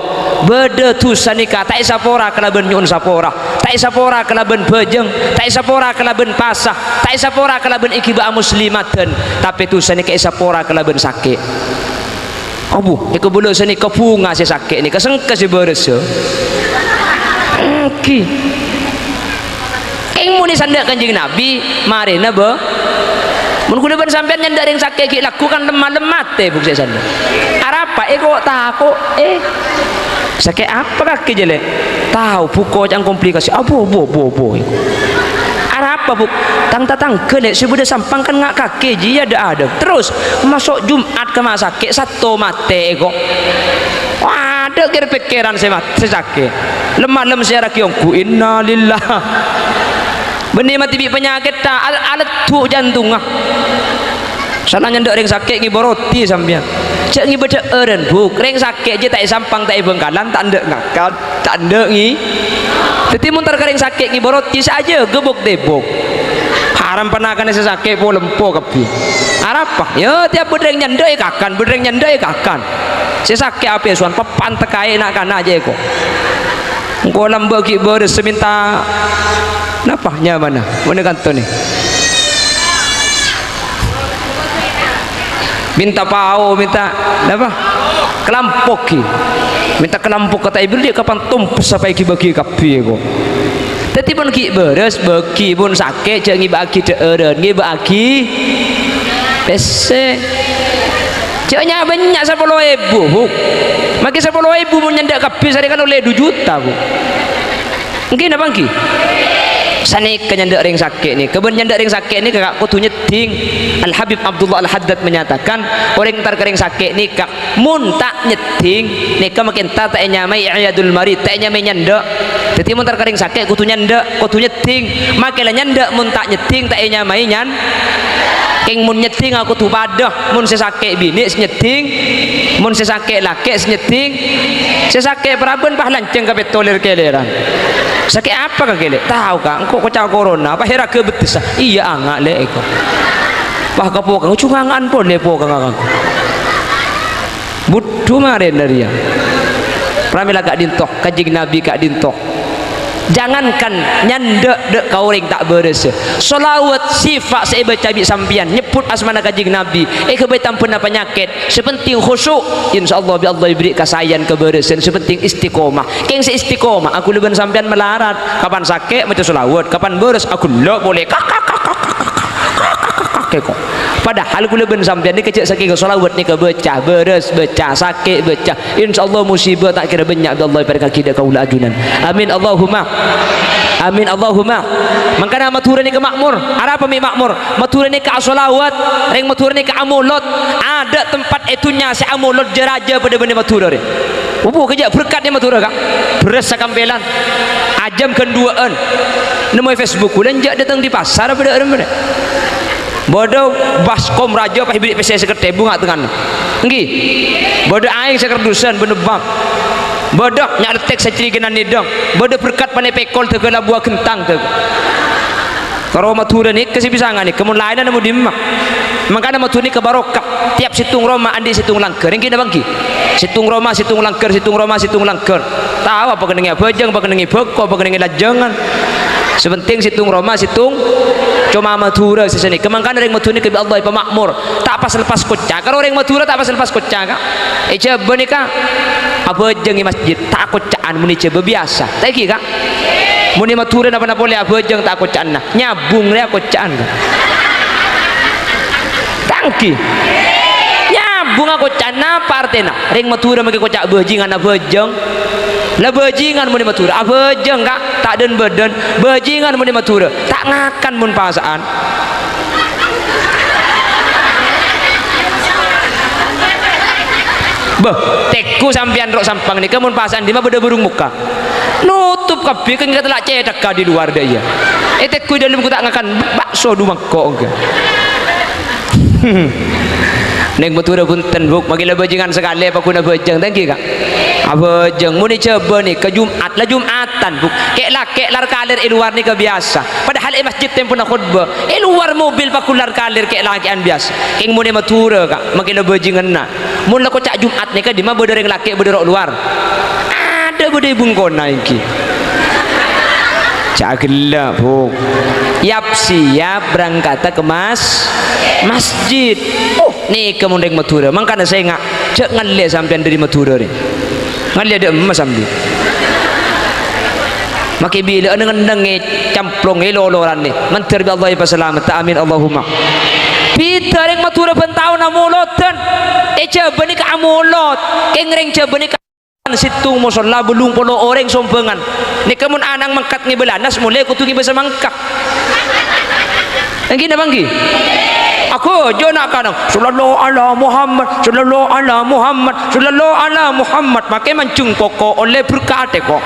Bâdâ dhusa nèka ta' èsapora kalabân nyo'on sapora, ta' èsapora kalabân bhâjâng, ta' èsapora kalabân pasa, ta' èsapora kalabân èghibâ'â muslimadhân, tapè dhusa nèka èsapora kalabân sakè'. Abu, èkabâlâ sanèka bhunga sè sakè' nèka, sengka sè bârâssa. Èngghi. Kèng monè sandhâ' Kanjeng Nabi, marèna bâ-, mon kaulâ bân sampèyan nyandhâ' rèng sakè' ghi' lagghu kan lem-malem matè, Bu, sè sandhâ'. Arapa, è, ko' tako', è? Sakè' apa kakè jâ, Lè'? Tao, Bu, koca'na komplikasi. Abu, abu, abu, abu. Arapa, Bu? Tang tatangghâ, Lè', sè bâdâ sampang kan nga' kakè jiyâ dâ'-adâ'. Terros, maso' Jum'at ka ma' sakè', Satto matè, ko'. Adâ' kèr-pèkkèran sè mat-, sè sakè'. Lem-malem sè araghi ongghu, innalillah. Bânnè matè bi' panyakèt, ta-, al-, aleddhu' jantongnga. Sana nyandhâ' rèng sakè' ngibâ roti sampèyan. Jhâ' ngibâ dhâ'ârân, Bu'. Rèng sakè' jiyâ ta' è Sampang, ta' è Bhângkalan, ta' endâ' ngakan, ta' endâ' ngi-, dhâddhi mon entar ka rèng sakè' ngibâ roti, sè ajâgâ bok-tèbok. Haram panakana sè sakè' polempo kabbhi. Arapa? Yâ, tèyap bâdâ rèng nyandhâ' èkakan, bâdâ rèng nyandhâ' èkakan. Sè sakè' apèsowan, pèpèn tèkaè na'-kana' jiyâ, ko'. Engko' lambâ' ghi' bârâs sè mènta napa nyamana? Mènta kanto nè. Mènta pao, mènta napa? Kalampok ghi. Mènta kalampok ka ta' èbâghi, kapan tompes apa èghi-bâghi kabbhi, ko'. Dhâddhi, mon ghi' bârâs, bâghi. Mon sakè', jhâ' ngibâ'âghi dhâ'ârân, ngibâ'âghi pèssè. Jhâ' nya-, bânnya' sapolo èbu, Bu. Makè sapolo èbu mon nyandhâ' kabbhi sarè kan ollè du juta, Bu. Èngghi napa èngghi? Sanèka nyandhâ' rèng sakè' nèka. Bân nyandhâ' rèng sakè' nèka, Ka', kodhu nyeddhing. Al-Habib Abdullah Al-Haddad menyatakan, orèng entar ka rèng sakè' nèka, mon ta' nyeddhing, nèka makè entar ta' ènyamaè i'yadul marid, ta' ènyamaè nyandhâ'. Dhâddhi, mon entar ka rèng sakè' kodhu nyandhâ', kodhu nyeddhing. Makè la nyandhâ' mon ta' nyeddhing, ta' ènyamaè nyan-, kèng mon nyeddhing kodhu padâ. Mon sè sakè' binè' sè nyeddhing, mon sè sakè' lakè' sè nyeddhing, sè sakè' parabân pas lanjhâng ka pètto lèr-kèlèran. Sakè' apa kakè, Lè'? Tao, Ka', engko' koca' korona, apa hèraga bettessa? Iyâ, anga', Lè', èko. Pas ka pokang, jhung anga'an polè pokangnga, Ka'. Budhu marèna rèya. Pramèla ka'dinto, Kanjeng Nabi ka'dinto. Jangankan nyandhâ' dâ' ka orèng ta' bârâssa. Shalawat sèfa' sè èbâca bi' sampèyan, nyebbhut asmana Kanjeng Nabi, èghâbây tambhâna panyakèt. Sè penting khusyu', insyaallah bi' Allah èberri' kasaèyan kabârâsân. Sè penting istiqomah. Kèng sè istiqomah, aku lè bân sampèyan malarat. Kapan sakè', maca shalawat. Kapan bârâs, aghellâ' polè. Kak, kak, kak, kak, kak, kak, kak, kak, kak, kak, kak, kak. Padahal kaulâ bân sampèyan nèka jhâ' sakèng shalawat nèka bâca, bârâs bâca, sakè' bâca. Insyaallah musibah ta' kèra bânnya' bi' Allah èparèngngaghi dâ' kaulâ ajunan. Amin Allahumma. Amin Allahumma. Mangkana Madhurâ nèka makmur. Arapa mè' makmur? Madhurâ nèka ashalawat. Rèng Madhurâ nèka amolod. Adâ' tempat è dhunnya sè amolod jâ-rajâ padâ bân è Madhurâ rè. Opo kèya berkat è Madhurâ, Ka'? Bherrâs sakampèlan. Ajâm ghân duwâ'ân. Nemmo è Facebook, kaulâ enjâ' dâteng di pasar apa dâ' remma rè. Bâdâ baskom rajâ pas èberri' pèssè sèket èbu nga' tengngana. Èngghi. Bâdâ aèng sè kardusân bân nebbhâng. Bâdâ nya' lettek sè cèrèkènan nèddhâng. Bâdâ berkat panè pèkol dâgâ labuwâ ghentang dâgâ. Karo Madhurâ nèka sè bisa nganèka, mon laènna nemmo dimma. Mangkana Madhurâ nèka barokah. Tiap sèttong roma andi' sèttong langghâr. Èngghi napa èngghi? Sèttong roma, sèttong langghâr, sèttong roma, sèttong langghâr. Tao apa kennengnga abhâjâng, apa kennengnga bhâko, apa kennengnga lanjhângan. Sè penting sèttong roma, sèttong coma Madhurâ sè sanèka. Mangkana rèng Madhurâ nèka bi' Allah èpama'mor. Ta' pas-lepas kocca. Karo rèng Madhurâ ta' pas-lepas kocca, Ka'. È Jhâbâ nèka abhâjâng è masjid, ta' kocca'an mon è Jhâbâ biyasa. Ta' èngghi, Ka'? Mon è Madhurâ napa-napa polè abhâjâng ta' kocca'anna. Nyabung rèya kocca'an, Ka'. Ta' èngghi. Nyabung akocca'an napa artèna? Rèng Madhurâ makè koca' bhâjingan abhâjâng. La bhâjingan mon è Madhurâ abhâjâng, Ka', ta' dhân-bâdhân. Bhâjingan mon è Madhurâ ta' ngakan mon pasa'an. Bâh, tèngghu sampèyan ro' Sampang nèka mon pasa'an dimma bâdâ bârung mokka. Notop kabbhi, kèng katella' cèthagghâ di luar dâ' iyâ. È tèngghu è dâlem ghu ta' ngakan bakso du mangko' ghu. Neng Madhurâ bhunten, Bu', makè la bhâjingan sakalè apa ghuna bhâjâng, ta' èngghi, Ka'? Abhâjâng, mon è Jhâbâ nèka Jum'at, la Jum'atan, Bu'. Kè'-lakè' lar-kalèr è luar nèka biyasa. Padahal è masjid tempona khotbah, è luar mobil pagghun lar-kalèr kè'-lakè'an biyasa. Kèng mon è Madhurâ, Ka', makè la bhâjinganna. Mon la koca' Jum'at nèka dimma bâdâ rèng lakè' bâdâ ro' luar? Adâ bâdâ è bungkona èngghi. Jhâ' ghellâ', Bu'. Yap-siyap berangkata ka mas-, masjid. Oh, nèka mon rèng Madhurâ. Mangkana sènga', jhâ' ngallè sampèyan dâri Madhurâ rè. Ngallè dâ' emma sambi. Makè bilâ'ân neng-ennengngè camplongngè loloranè. Mandhâr bi' Allah èpasalamet. Amin, Allahumma. Bhidhâ rèng Madhurâ bân taona molodhân. È Jhâbâ nèka amolod. Kèng rèng Jhâbâ nèka sèttong mosolla bâllung polo orèng sombhângan. Nèka mon ana'na mangkat ngèbâ Lannas, molè kodhu ngèbâ samangka. Èngghi napa èngghi? Aghâjâ na'-kana', "Sallallahu ala Muhammad, sallallahu ala Muhammad, sallallahu ala Muhammad." Makè manjheng poko' ollè berkat è ko'.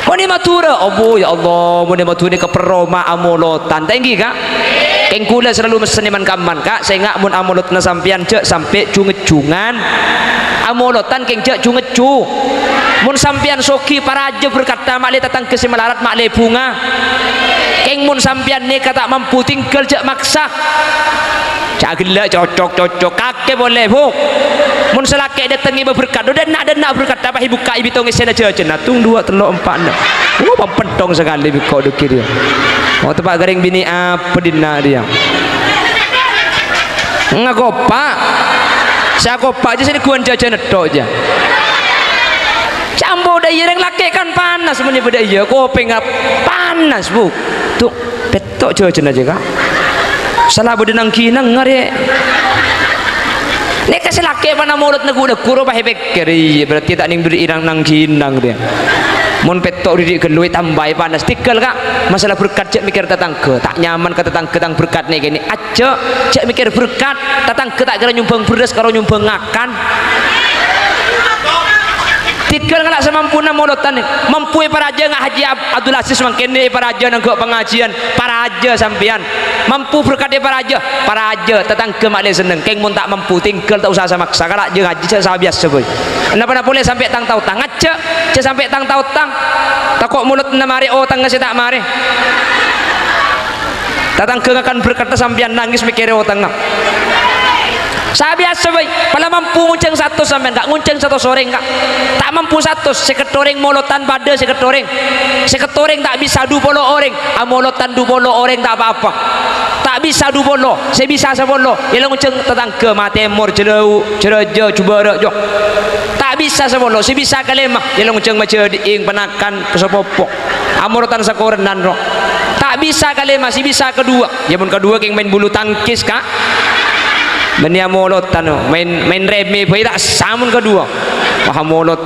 Mon è Madhurâ, abbhu, ya Allah, mon è Madhurâ nèka perroma amolotan. Ta' èngghi, Ka'? Kèng kaulâ salalu messen è man-kamman, Ka', sènga' mon amolodhânna sampèyan jhâ' sampè' jung-ngejjungan. Amolotan kèng jhâ' jung-ngejjhu. Mon sampèyan soghi, parajâ berkatta, ma'lè tatangghâ sè malarat, ma'lè bhunga. Kèng mon sampèyan nèka ta' mampu, tinggal, jhâ' maksa. Jhâ' ghellâ', cocok, cocok. Kakè polè, Bu'. Mon sè lakè' dâteng ngèbâ berkat, dâ' enna'-dâ' enna' berkat, apa èbukka'i bitong èssèna jhâjhân. Tung, duwâ', tello', empa', ennem. Oh, pampèntong sakalè bi' ko' dâgghi' rèya. Oh, teppa' ka rèng binè' apa dinna' rèya? Ngakopa'. Sè akopa' jhâ' sè nèghuwân jhâjhân ètto' jhâ. Campo dâ' iyâ rèng lakè' kan panas, mon è bâdâ iyâ, kopèngnga panas, Bu'. Tung, pètto' jhâjhânna jhâ, Ka'. Sala bâdâ nang-ghinang arè. Nèka sè lakè' pana molod neggu'-neggu' ropa èpèkkèr, iyâ, berarti ta' nèng bâri' nang-ghinang rèya. Mon pètto' ri'-ri' ghâllu ètambâi panas. Tèghâl, Ka'. Masalah berkat jhâ' mèkkèr tatangghâ. Ta' nyaman ka tatangghâ tang berkat nèkènè. Jhâ', jhâ' mèkkèr berkat, tatangghâ ta' kèra nyombhâng bherrâs karo nyombhâng ngakan. Tèghâl ngala' samampuna molodhân, mampu èparajâ nga' Haji Ab-, Abdul Aziz mangkèn èparajâ nangghâ' pangajiyân, parajâ sampèyan. Mampu berkat èparajâ, parajâ, tatangghâ ma'lè senneng. Kèng mon ta' mampu, tèghâl ta' osa samaksa, kala' jhâ' ngajhi, jhâ' sabiyasa bhâi. Napa-napa polè sampè' tang-taotang, jhâ', jhâ' sampè' tang-taotang. Tako' molodhânna marè otangnga sè ta' marè. Tatangghâ ngakan berkatta sampèyan nangès mèkkèrè otangnga. Sabiyasa bhâi, pala mampu ngonjhâng satos sampèyan, Ka', ngonjhâng satos orèng, Ka'. Ta' mampu satos, sèket orèng molodhân padâ sèket orèng. Sèket orèng ta' bisa du polo orèng, amolodhân du polo orèng ta' pa-apa. Ta' bisa du polo, sè bisa sapolo, yâ la ngonjhâng tatangghâ, matèmor, jhâlâu, jhârâjâ, jhubârâ', jo. Ta' bisa sapolo, sè bisa kalèma, yâ la ngonjhâng majhâdhi'ing, panakan, sapopo. Amolodhân sakorènan, ro. Ta' bisa kalèma, sè bisa kaduwâ. Yâ, mon kaduwâ kèng maèn bulu tangkis, Ka'. Bânnè amolodhân, maèn, maèn rèmè bhâi ta' esa mon kaduwâ. Wah, amolod.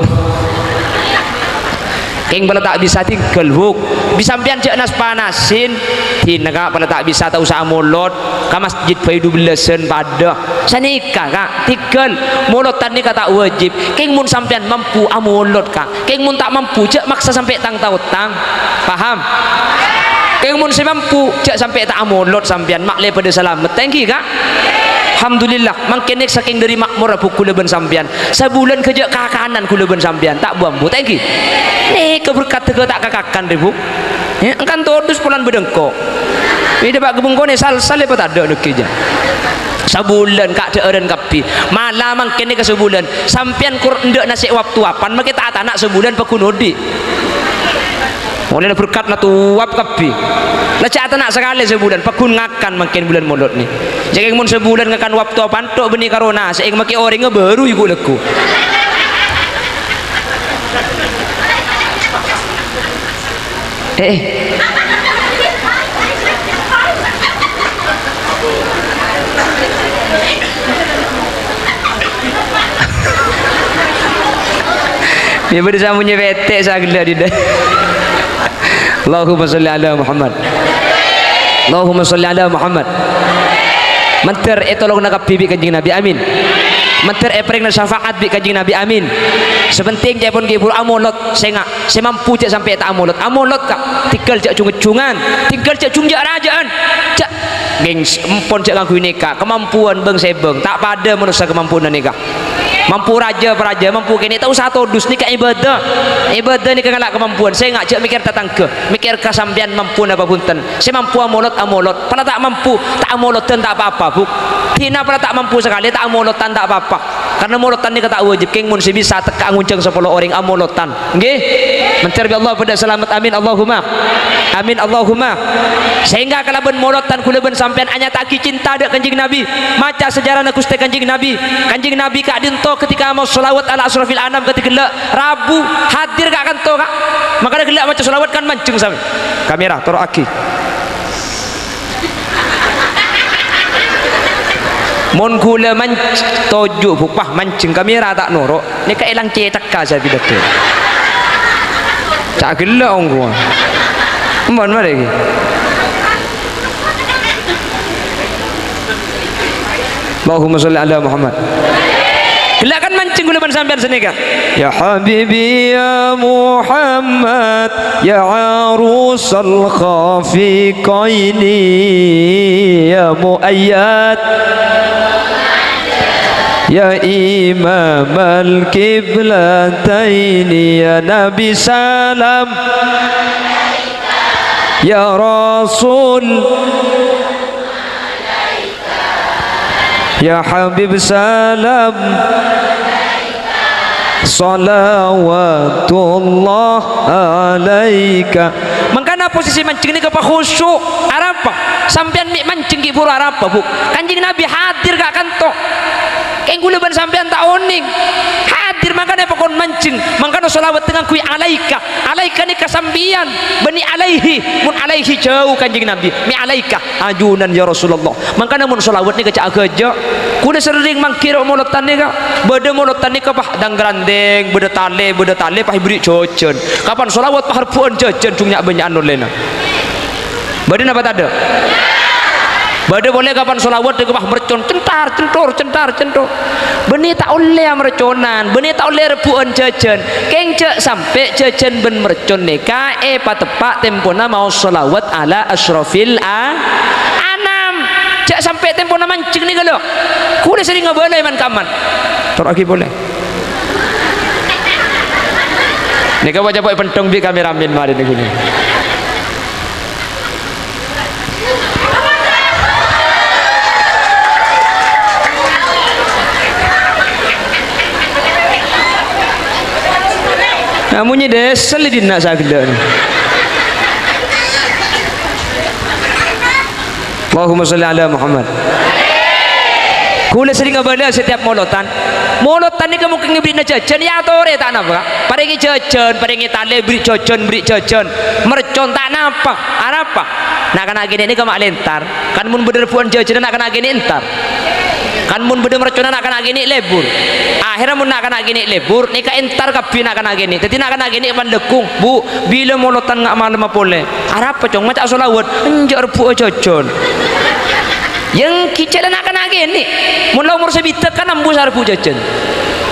Kèng pala ta' bisa tèghâl, Bu'. Bisa sampèyan jhâ' nas-panasin. Dinah, Ka', pala ta' bisa ta' osa amolod. Ka masjid bhâi dubellâsân padâ. Sanèka, Ka', tèghâl. Molodhân nèka ta' wajib. Kèng mon sampèyan mampu amolod, Ka'. Kèng mon ta' mampu, jhâ' maksa sampè' tang-taotang. Paham? Kèng mon sè mampu, jhâ' sampè' ta' amolod sampèyan, ma'lè padâ salamet. Ta' èngghi, Ka'? Alhamdulillah, mangkèn nèka sakèng dhâri ma'mor, Bu, kaulâ bân sampèyan. Sabulân ghâjâ' kakanan kaulâ bân sampèyan, ta' bu-ambu, ta' ènggi? Nèka berkat ghâ ta' kakakan, rè, Bu. Ya, engkan todus polana bâdâ engko'. Bidhâ, Pak, ghâbâ engko' nè sal-sal èpatadâ' nèkè jâ. Sabulân, kadhâ'ârân kabbhi. Mala mangkèn nèka sabulân. Sampèyan kor endâ' nasè' wapto apan, makè ta' atana' sabulân paggun odi'. Ollèna berkat la towap kabbhi. La jhâ' atana' sakalè sabulân, paggun ngakan mangkèn bulân Molod nè. Jhâ' kèng mon sabulân ngakan wapto panto' bânnè karo nasè' makè orèngnga bhuru ghu-lagghu. Eh, eh. Ya, bâdâ sè amonya pètè' sagellâ' didâ. Allahumma sholli ala Muhammad. Allahumma sholli ala Muhammad. Mandhâr ètolongana kabbhi bi' Kanjeng Nabi, amin. Mandhâr èparèngana syafaat bi' Kanjeng Nabi, amin. Sè pentèng ca'èpon ghi' buru amolod, sènga', sè mampu jhâ' sampè' ta' amolod. Amolod, Ka', tinggal jhâ' jung-ejjungan, tinggal jhâ' jung jhâ' rajâ'ân. Jhâ', gèng, empon jhâ' ngangghuy nèka, kamampowan bâng-sèbâng, ta' padâ manossa kamampowanna nèka. Mampu rajâ, parajâ, mampu kènè', ta' osa todus, nèka ibadah. Ibadah nèka ngala' kamampowan. Sènga' jhâ' mèkkèr tatangghâ, mèkkèr ka sampèyan mampu napa bhunten. Sè mampu amolod, amolod. Pola ta' mampu, ta' amolodhân ta' pa-apa, Bu. Dina pola ta' mampu sakalè, ta' amolodhân ta' pa-apa. Karna molodhân nèka ta' wajib, kèng mon sè bisa tekka' ngonjhâng sapolo orèng amolodhân. Ngghi? Mandhâr bi' Allah padâ salamet, amin Allahumma. Amin Allahumma. Sehingga kalabân molodhân kaulâ bân sampèyan anyata'aghi cinta dâ' Kanjeng Nabi, maca sejarana Ghustè Kanjeng Nabi. Kanjeng Nabi ka'dinto ketika mau sholawat ala asyrafil anam kadhi ghellâ' rabu hadir ka' kanto, Ka'. Mangkana ghellâ' maca sholawat kan manjheng sampè'. Kamera, toro'aghi. Mon ghulâ manj-, toju', Bu, pas manjheng kamera ta' noro', nèka èlang cèthagghâ sè abidhâddhâ. Ca' ghellâ' ongghuwâ. Mon marè ghi. Allahumma sholli ala Muhammad. Ghellâ' kan manjheng ghulâ bân sampèyan sanèka. Ya habibi ya Muhammad, ya arusal khafiqaini, ya muayyad, ya imamal qiblataini, ya Nabi salam, ya Rasul. Ya Habib salam, shalawatullah alaika. Mangkana posisi manjheng nèka pakhusu'. Arapa? Sampèyan mè' manjheng ghi' buru arapa, Bu? Kanjeng Nabi hadir ka' kanto. Kèng ghulâ bân sampèyan ta' onèng. Hadir mangkana pakon manjheng. Mangkana shalawat ngangguy alaika. Alaika nèka sampèyan, bânnè alaihi, mon alaihi jhâu Kanjeng Nabi, mè' alaika, ajunan ya Rasulullah. Mangkana mon shalawat nèka ca' aghâjâ'. Ghulâ serrèng mangghi ro' molodhân nèka, bâdâ molodhân nèka, Pak, dâng-grandèng, bâdâ talè, bâdâ talè, pas èberri' jhâjhân. Kapan shalawat, pas rebbhu'ân jhâjhân, jhung nya'-bânnya'an ollèna. Bâdâ napa tadâ'? Bâdâ polè kapan shalawat nèka, pas mercon, centar, centor, centar, centor. Bânnè ta' ollè amerconan, bânnè ta' ollè rebbhu'ân jhâjhân. Kèng jhâ' sampè' jhâjhân bân mercon nèka èpateppa' tempona maos shalawat ala asyrafil a-, anam. Jhâ' sampè' tempona manjheng nèka, lho. Ghulâ serrèng abâlâ è man-kamman. Toro'aghi polè. Nèka wajah pok èpendhâng bi' kameramen marè nèko. Amonye desa le dinna' sagella'. Allahumma sholli ala Muhammad. Kaula sering abala setiap molotan. Molotan nèka mungkin ngeberri'na jajan, ya atore ta' napa. Parenge jajan, parenge tale, berri' jajan, berri' jajan. Mercon ta' napa. Arapa? Na'-kana' kene' nèka ma' lentar. Kan mon bâdâ rebbhu'ân jajan na'-kana' kene' entar. Kan mon bâdâ merconna na'-kana' kene' lebur. Akhirnya mon na'-kana' kene' lebur, nèka entar kabbhi na'-kana' kene'. Daddi na'-kana' kene' panlekung, "Bu, bilâ molotan nga' malemma polè?" "Arapa, Cong? Maca sholawat." "Enja' rebbhu'a jajan." Yang kicela na'-kana' kene'. Mon la omor sabidhâk kan ambu sarebbhu' jajan.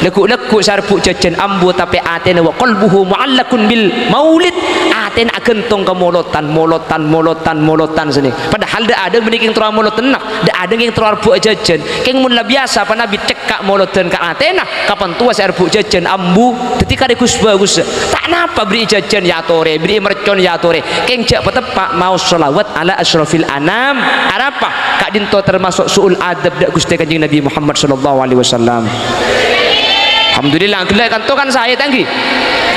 Lagghu'-lagghu' sarebbhu' jajan ambu tapè atèna wa qalbuhu mu'allaqun bil maulid. Atèna aghântong ka molodhân, molodhân, molodhân, molodhân sènè. Padahal dâ' adâ' bânnè kèng terro amolodhân, dâ' adâ' kèng terro arebbhu'â jhâjhân. Kèng mon la biyasa panabi cekka' molodhân ka atèna, kapan towa sè arebbhu' jhâjhân ambu, dhâddhi karè ghus-bhâghus. Ta' napa bherri'i jhâjhân ya atorè, bherri'i mercon ya atorè. Kèng jhâ' pateppa' maos shalawat ala asyrafil anam. Arapa? Ka'dinto tamaso' su'ul adab dâ' Ghustè Kanjeng Nabi Muhammad sallallahu alaihi wasallam. Alhamdulillah, ghellâ' kanto kan saè ta' ènggi.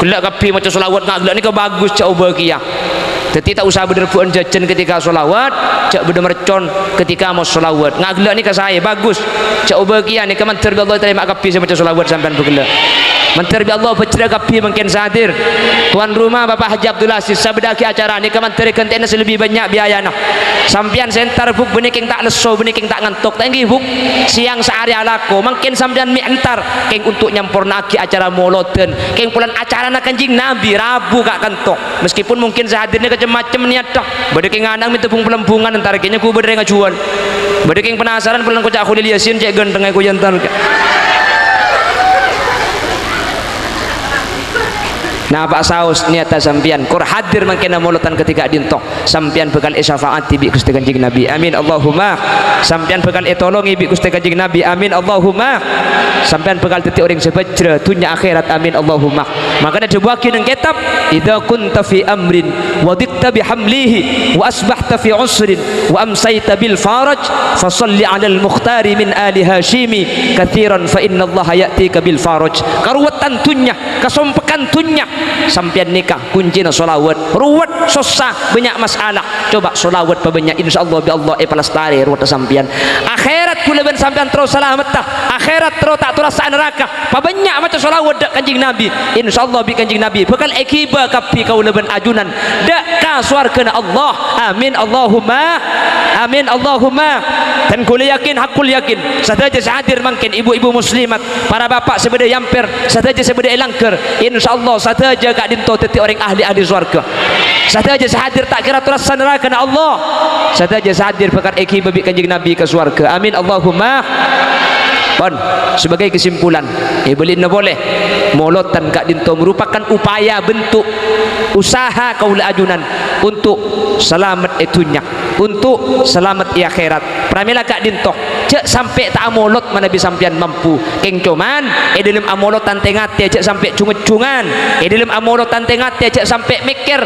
Ghellâ' kabbhi maca shalawat, nga' ghellâ' nèka bagus, jhâ' obâ kèya. Dhâddhi ta' osa bâdâ rebbhu'ân jhâjhân ketika shalawat, jhâ' bâdâ mercon ketika maos shalawat. Nga' ghellâ' nèka saè, bagus. Jhâ' obâ kèya nèka mandhâr bi' Allah ètarèma kabbhi sè maca shalawat sampèyan bâ ghellâ'. Mandhâr bi' Allah bhâjhrâ kabbhi mangkèn sè hadir. Tuan rumah Bapak Haji Abdul Aziz, sabâdâ'âghi acara nèka mandhâr èghântè'ana sè lebbi bânnya' biayana. Sampèyan sè entar, Bu', bânnè kèng ta' lesso, bânnè kèng ta' ngantok, ta' ènggi, Bu'? Sèyang saarè alako, mangkèn sampèyan mè' entar, kèng untuk nyampornaaghi acara molodhân, kèng polana acarana Kanjeng Nabi, rabu ka kanto. Meskipun mungkin sè hadir nèka cem-macem niyatta, bâdâ kèng ana' mènta bung-palembungan entar kènya ghu bâdâ rèng ajhuwâl. Bâdâ kèng penasaran polana koca' Kholil Yasin cè' ghântengnga èkoca' entar. Napa saos niyatta sampèyan, kor hadir mangkèn molodhân ketika ka'dinto. Sampèyan bhâkal èsyafaati bi' Ghustè Kanjeng Nabi. Amin, Allahumma. Sampèyan bhâkal ètolongè bi' Ghustè Kanjeng Nabi. Amin, Allahumma. Sampèyan bhâkal dhâddhi orèng sè bhâjhrâ dhunnya akhèrat. Amin, Allahumma. Mangkana èdhâbuwâghi neng kètab, "Idza kunta fi amrin wa dhiqta bi hamlihi wa asbahta fi usrin wa amsayta bil faraj, fa shalli 'alal mukhtari min ali Hasyimi katsiran fa innallaha ya'tika bil faraj." Karuwettan dhunnya, kasompekkan dhunnya, sampèyan nèka kuncina shalawat. Ruwet, sossa, bânnya' masalah. Coba shalawat pabânnya', insyaallah bi' Allah èpalastarè ruwetta sampèyan. Akhèrat kaulâ bân sampèyan terro salametta. Akhèrat terro ta' torassa naraka. Pabânnya' maca shalawat dâ' Kanjeng Nabi. Insyaallah bi' Kanjeng Nabi bhâkal èghibâ kabbhi kaulâ bân ajunan dâ' ka sowarghâna Allah. Amin, Allahumma. Amin, Allahumma. Dan kaulâ yakin, hakul yakin, sadhâjâ sè hadir mangkèn, ibu-ibu muslimat, para bapa' sè bâdâ è ampèr, sadhâjâ sè bâdâ è langghâr, insyaallah sadhâjâ ka'dinto dhâddhi orèng ahli-ahli sowarghâ. Sadhâjâ sè hadir ta' kèra torassa narakana Allah. Sadhâjâ sè hadir bhâkal èghibâ bi' Kanjeng Nabi ka sowarghâ. Amin, Allahumma. Pon, sebagai kesimpulan, èbâli'na polè, molodhân ka'dinto merupakan upaya bentuk usaha kaulâ ajunan untuk salamet è dhunnya, untuk salamet è akhèrat. Pramèla ka'dinto, jhâ' sampè' ta' amolod manabi sampèyan mampu. Kèng coman, è dhâlem amolod tantè-ngatè jhâ' sampè' jung-ejjungan. È dhâlem amolod tantè-ngatè jhâ' sampè' mèkkèr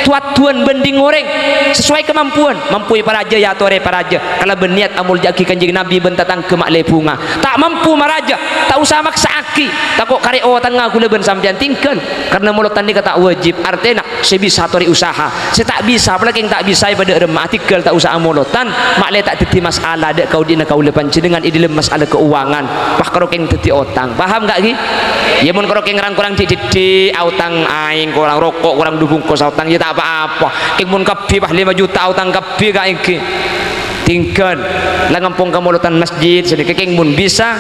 tu-adduwân bhânding orèng. Sesuai kemampuan. Mampu èparajâ, ya atorè parajâ. Kalabân niyat amoljâ'aghi Kanjeng Nabi bân tatangghâ ma'lè bhunga. Ta' mampu marajâ, ta' osa maksa'aghi. Tako' karè otangnga kaulâ bân sampèyan tinggal. Karna molodhân nèka ta' wajib. Artèna, sè bisa atorè usaha, sè ta' bisa, apalagi sè ta' bisa èpadâ'remma, atinggal ta' osa amolodhân, ma'lè ta' dhâddhi masalah dâ' kaodi'na kaulâ panjhennengngan è dhâlem masalah kauwangan, pas karo kèng dhâddhi otang. Paham, Ka', ghi? Iyâ, mon karo kèng rang-korang dhi'-dhiddhi' aotang aèng, korang roko', korang du bungkos aotang, iyâ ta' pa-apa. Kèng mon kabbhi pas lèma juta aotang kabbhi, Ka', ènggi. Tinggal, la ngampong kamolodhân masjid, sanèka kèng mon bisa,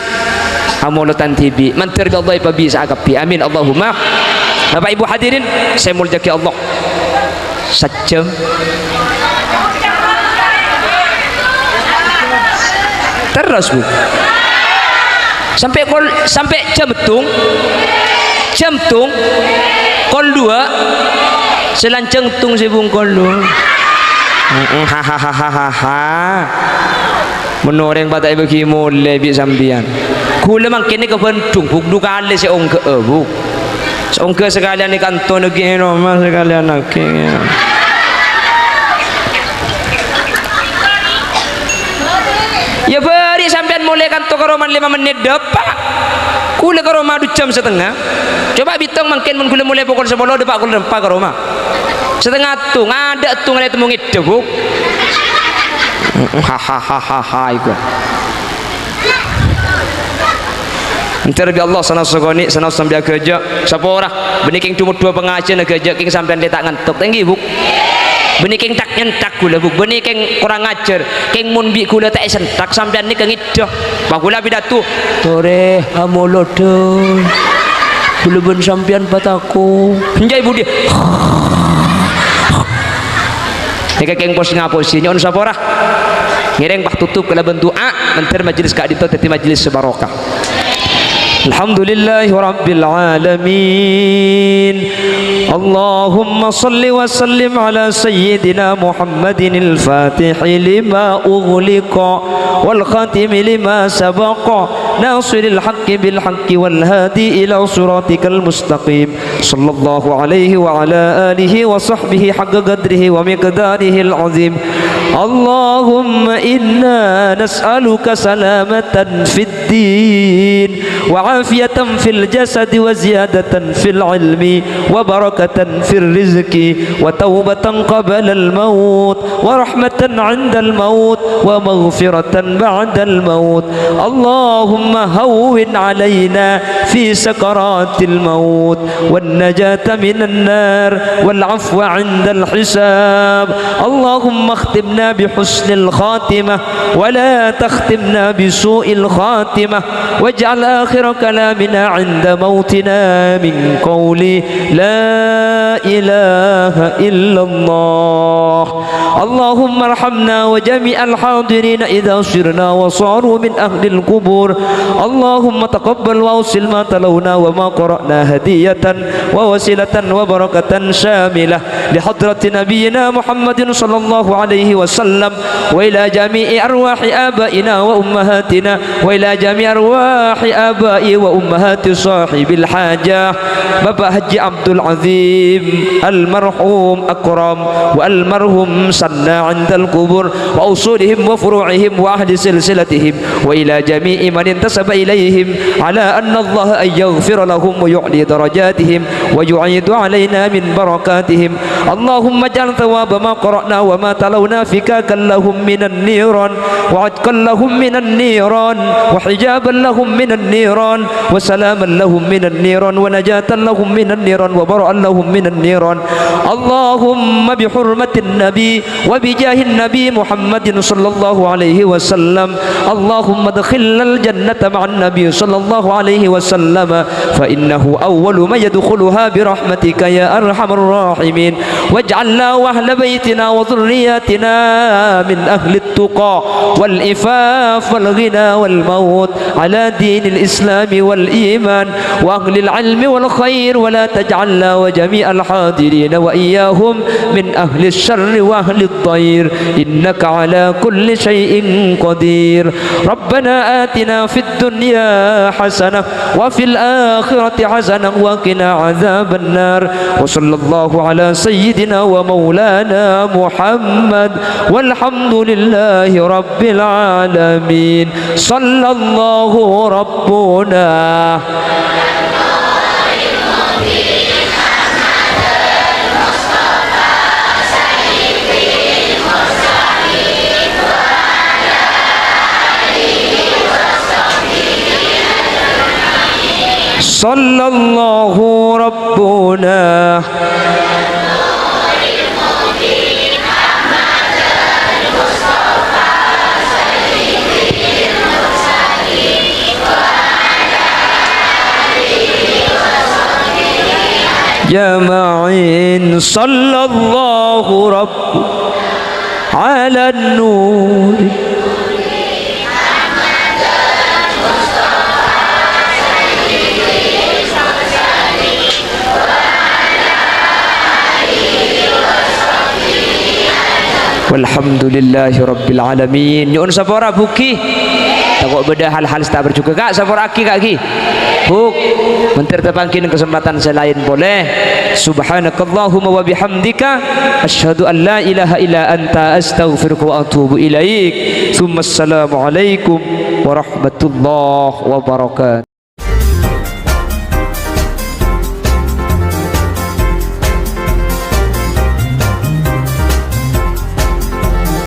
amolodhân dhibi'. Mandhâr bi' Allah èpabisa'a kabbhi. Amin, Allahumma. Bapak Ibu hadirin, sè èmoljâ'aghi Allah. Sajjhâm. Terros, Bu. Sampè' kol, sampè' jhâm tung. Jhâm tung. Kol duwâ'. Sè lanjhâng tung sè bungkol duwâ'. Heeh, ha, ha, ha. Mon orèng pata'è bâgi molè bi' sampèyan. Kaulâ mangkèn nèka Bandung, Bu, du kalè sè ongghâ'â, Bu. Sè ongghâ sakalèyan è kanto nèka è roma sakalèyan aghi. Iyâ bâri' sampèyan molè kanto ka roma lèma mennit dâpa'. Kaulâ ka roma du jhâm satengnga. Coba bitong mangkèn mon kaulâ molè pokol sapolo dâpa' kaulâ nempa ka roma. Satengnga tung, adâ' tung arè temmo ngèdhâ, Bu. Hahaha, iku. Mandhâr bi' Allah, sanaos sakonè', sanaos sampè aghâjâ'. Sapora, bânnè kèng coma duwâ' pangajiyân aghâjâ', kèng sampèyan lè ta' ngantok. Ta' ènggi, Bu. Bânnè kèng tak-nyentak kaulâ, Bu. Bânnè kèng korang ajhâr. Kèng mon bi' kaulâ ta' èsentak, sampèyan nèka ngèdhâ. Pas kaulâ pidato, "Torè, amolodhân. Kaulâ bân sampèyan patako." Enjâ' è budi. Nèka kèng pos-ngaposè, nyo'on sapora. Ngèrèng pas totop kalabân du'a, mandhâr majelis ka'dinto dhâddhi majelis sè barokah. الحمد لله رب العالمين. اللهم صل وسلم على سيدنا محمد الفاتح لما أغلق والخاتم لما سبق ناصر الحق بالحق والهادي إلى صراطك المستقيم. صلى الله عليه وعلى آله وصحبه حق قدره ومقداره العظيم. اللهم إنا نسألك سلامة في الدين وعافية في الجسد وزيادة في العلم وبركة في الرزق وتوبة قبل الموت ورحمة عند الموت ومغفرة بعد الموت. اللهم هون علينا في سكرات الموت والنجاة من النار والعفو عند الحساب. اللهم اختمنا بحسن الخاتمة ولا تختمنا بسوء الخاتمة، واجعل آخر كلامنا عند موتنا من قول لا إله إلا الله. اللهم ارحمنا وجميع الحاضرين إذا صرنا وصاروا من أهل القبور. اللهم تقبل وأوصل ما تلونا وما قرأنا هدية ووسيلة وبركة شاملة لحضرة نبينا محمد صلى الله عليه وسلم، وإلى جميع أرواح آبائنا وأمهاتنا، وإلى جميع أرواح آباء وأمهات صاحب الحاجة، Bapak Haji Abdul Azim, almarhum Akram, wa almarhum Sanna 'indal qubur, wa usulihim wa furu'ihim wa ahli silsilatihim, wa ila jami'i man intasaba ilaihim, ala anna Allah an yaghfira lahum wa yu'li darajatihim wa yu'idu alaina min barakatihim. Allahumma ij'al thawaba ma qara'na wa ma talawna fikakan lahum minan niran, wa 'itqan lahum minan niran, wa hijaban lahum minan niran, wa salaman lahum minan niran, wa najatan lahum minan niran, wa bara'an lahum minan niran. Allahumma bi hurmatin nabi wa bi jahin nabi Muhammadin sallallahu alaihi wasallam. Allahumma adkhilnal jannata ma'an nabi sallallahu alaihi wasallam, fa innahu awwalu man yadkhuluha bi rahmatika ya arhamar rahimin. Waj'alna wa ahla baitina wa dhurriyyatina min ahlit tuqa wal ifaf wal ghina wal maut ala dinil islami wal iman wa ahlil ilmi wal khair, wa la taj'alna wa jami'al hadirina wa iyyahum min ahlis syarri wa ahlid dhair, innaka ala kulli syai'in qadir. Rabbana atina fid dunya hasanah wa fil akhirati hasanah wa qina adzabannar. Wa sallallahu ala sayyidina wa maulana Muhammad, walhamdulillahi rabbil alamin. Sallallahu rabbuna. Sallallahu rabbuna. Jama'in, sallallahu rabb ala nuri. Walhamdulillahi rabbil alamin. Nyo'on sapora, Bu, ghi. Tako' bâdâ hal-hal sè ta' parjhughâ, Ka', sapora'aghi, Ka', ghi. Bu, mentèr tapangghi neng kasempadhân sè laèn polè. Subhanakallahumma wa bihamdika, asyhadu an la ilaha illa anta, astaghfiruka wa atubu ilaik. Tsumma assalamualaikum warahmatullahi wabarakatuh.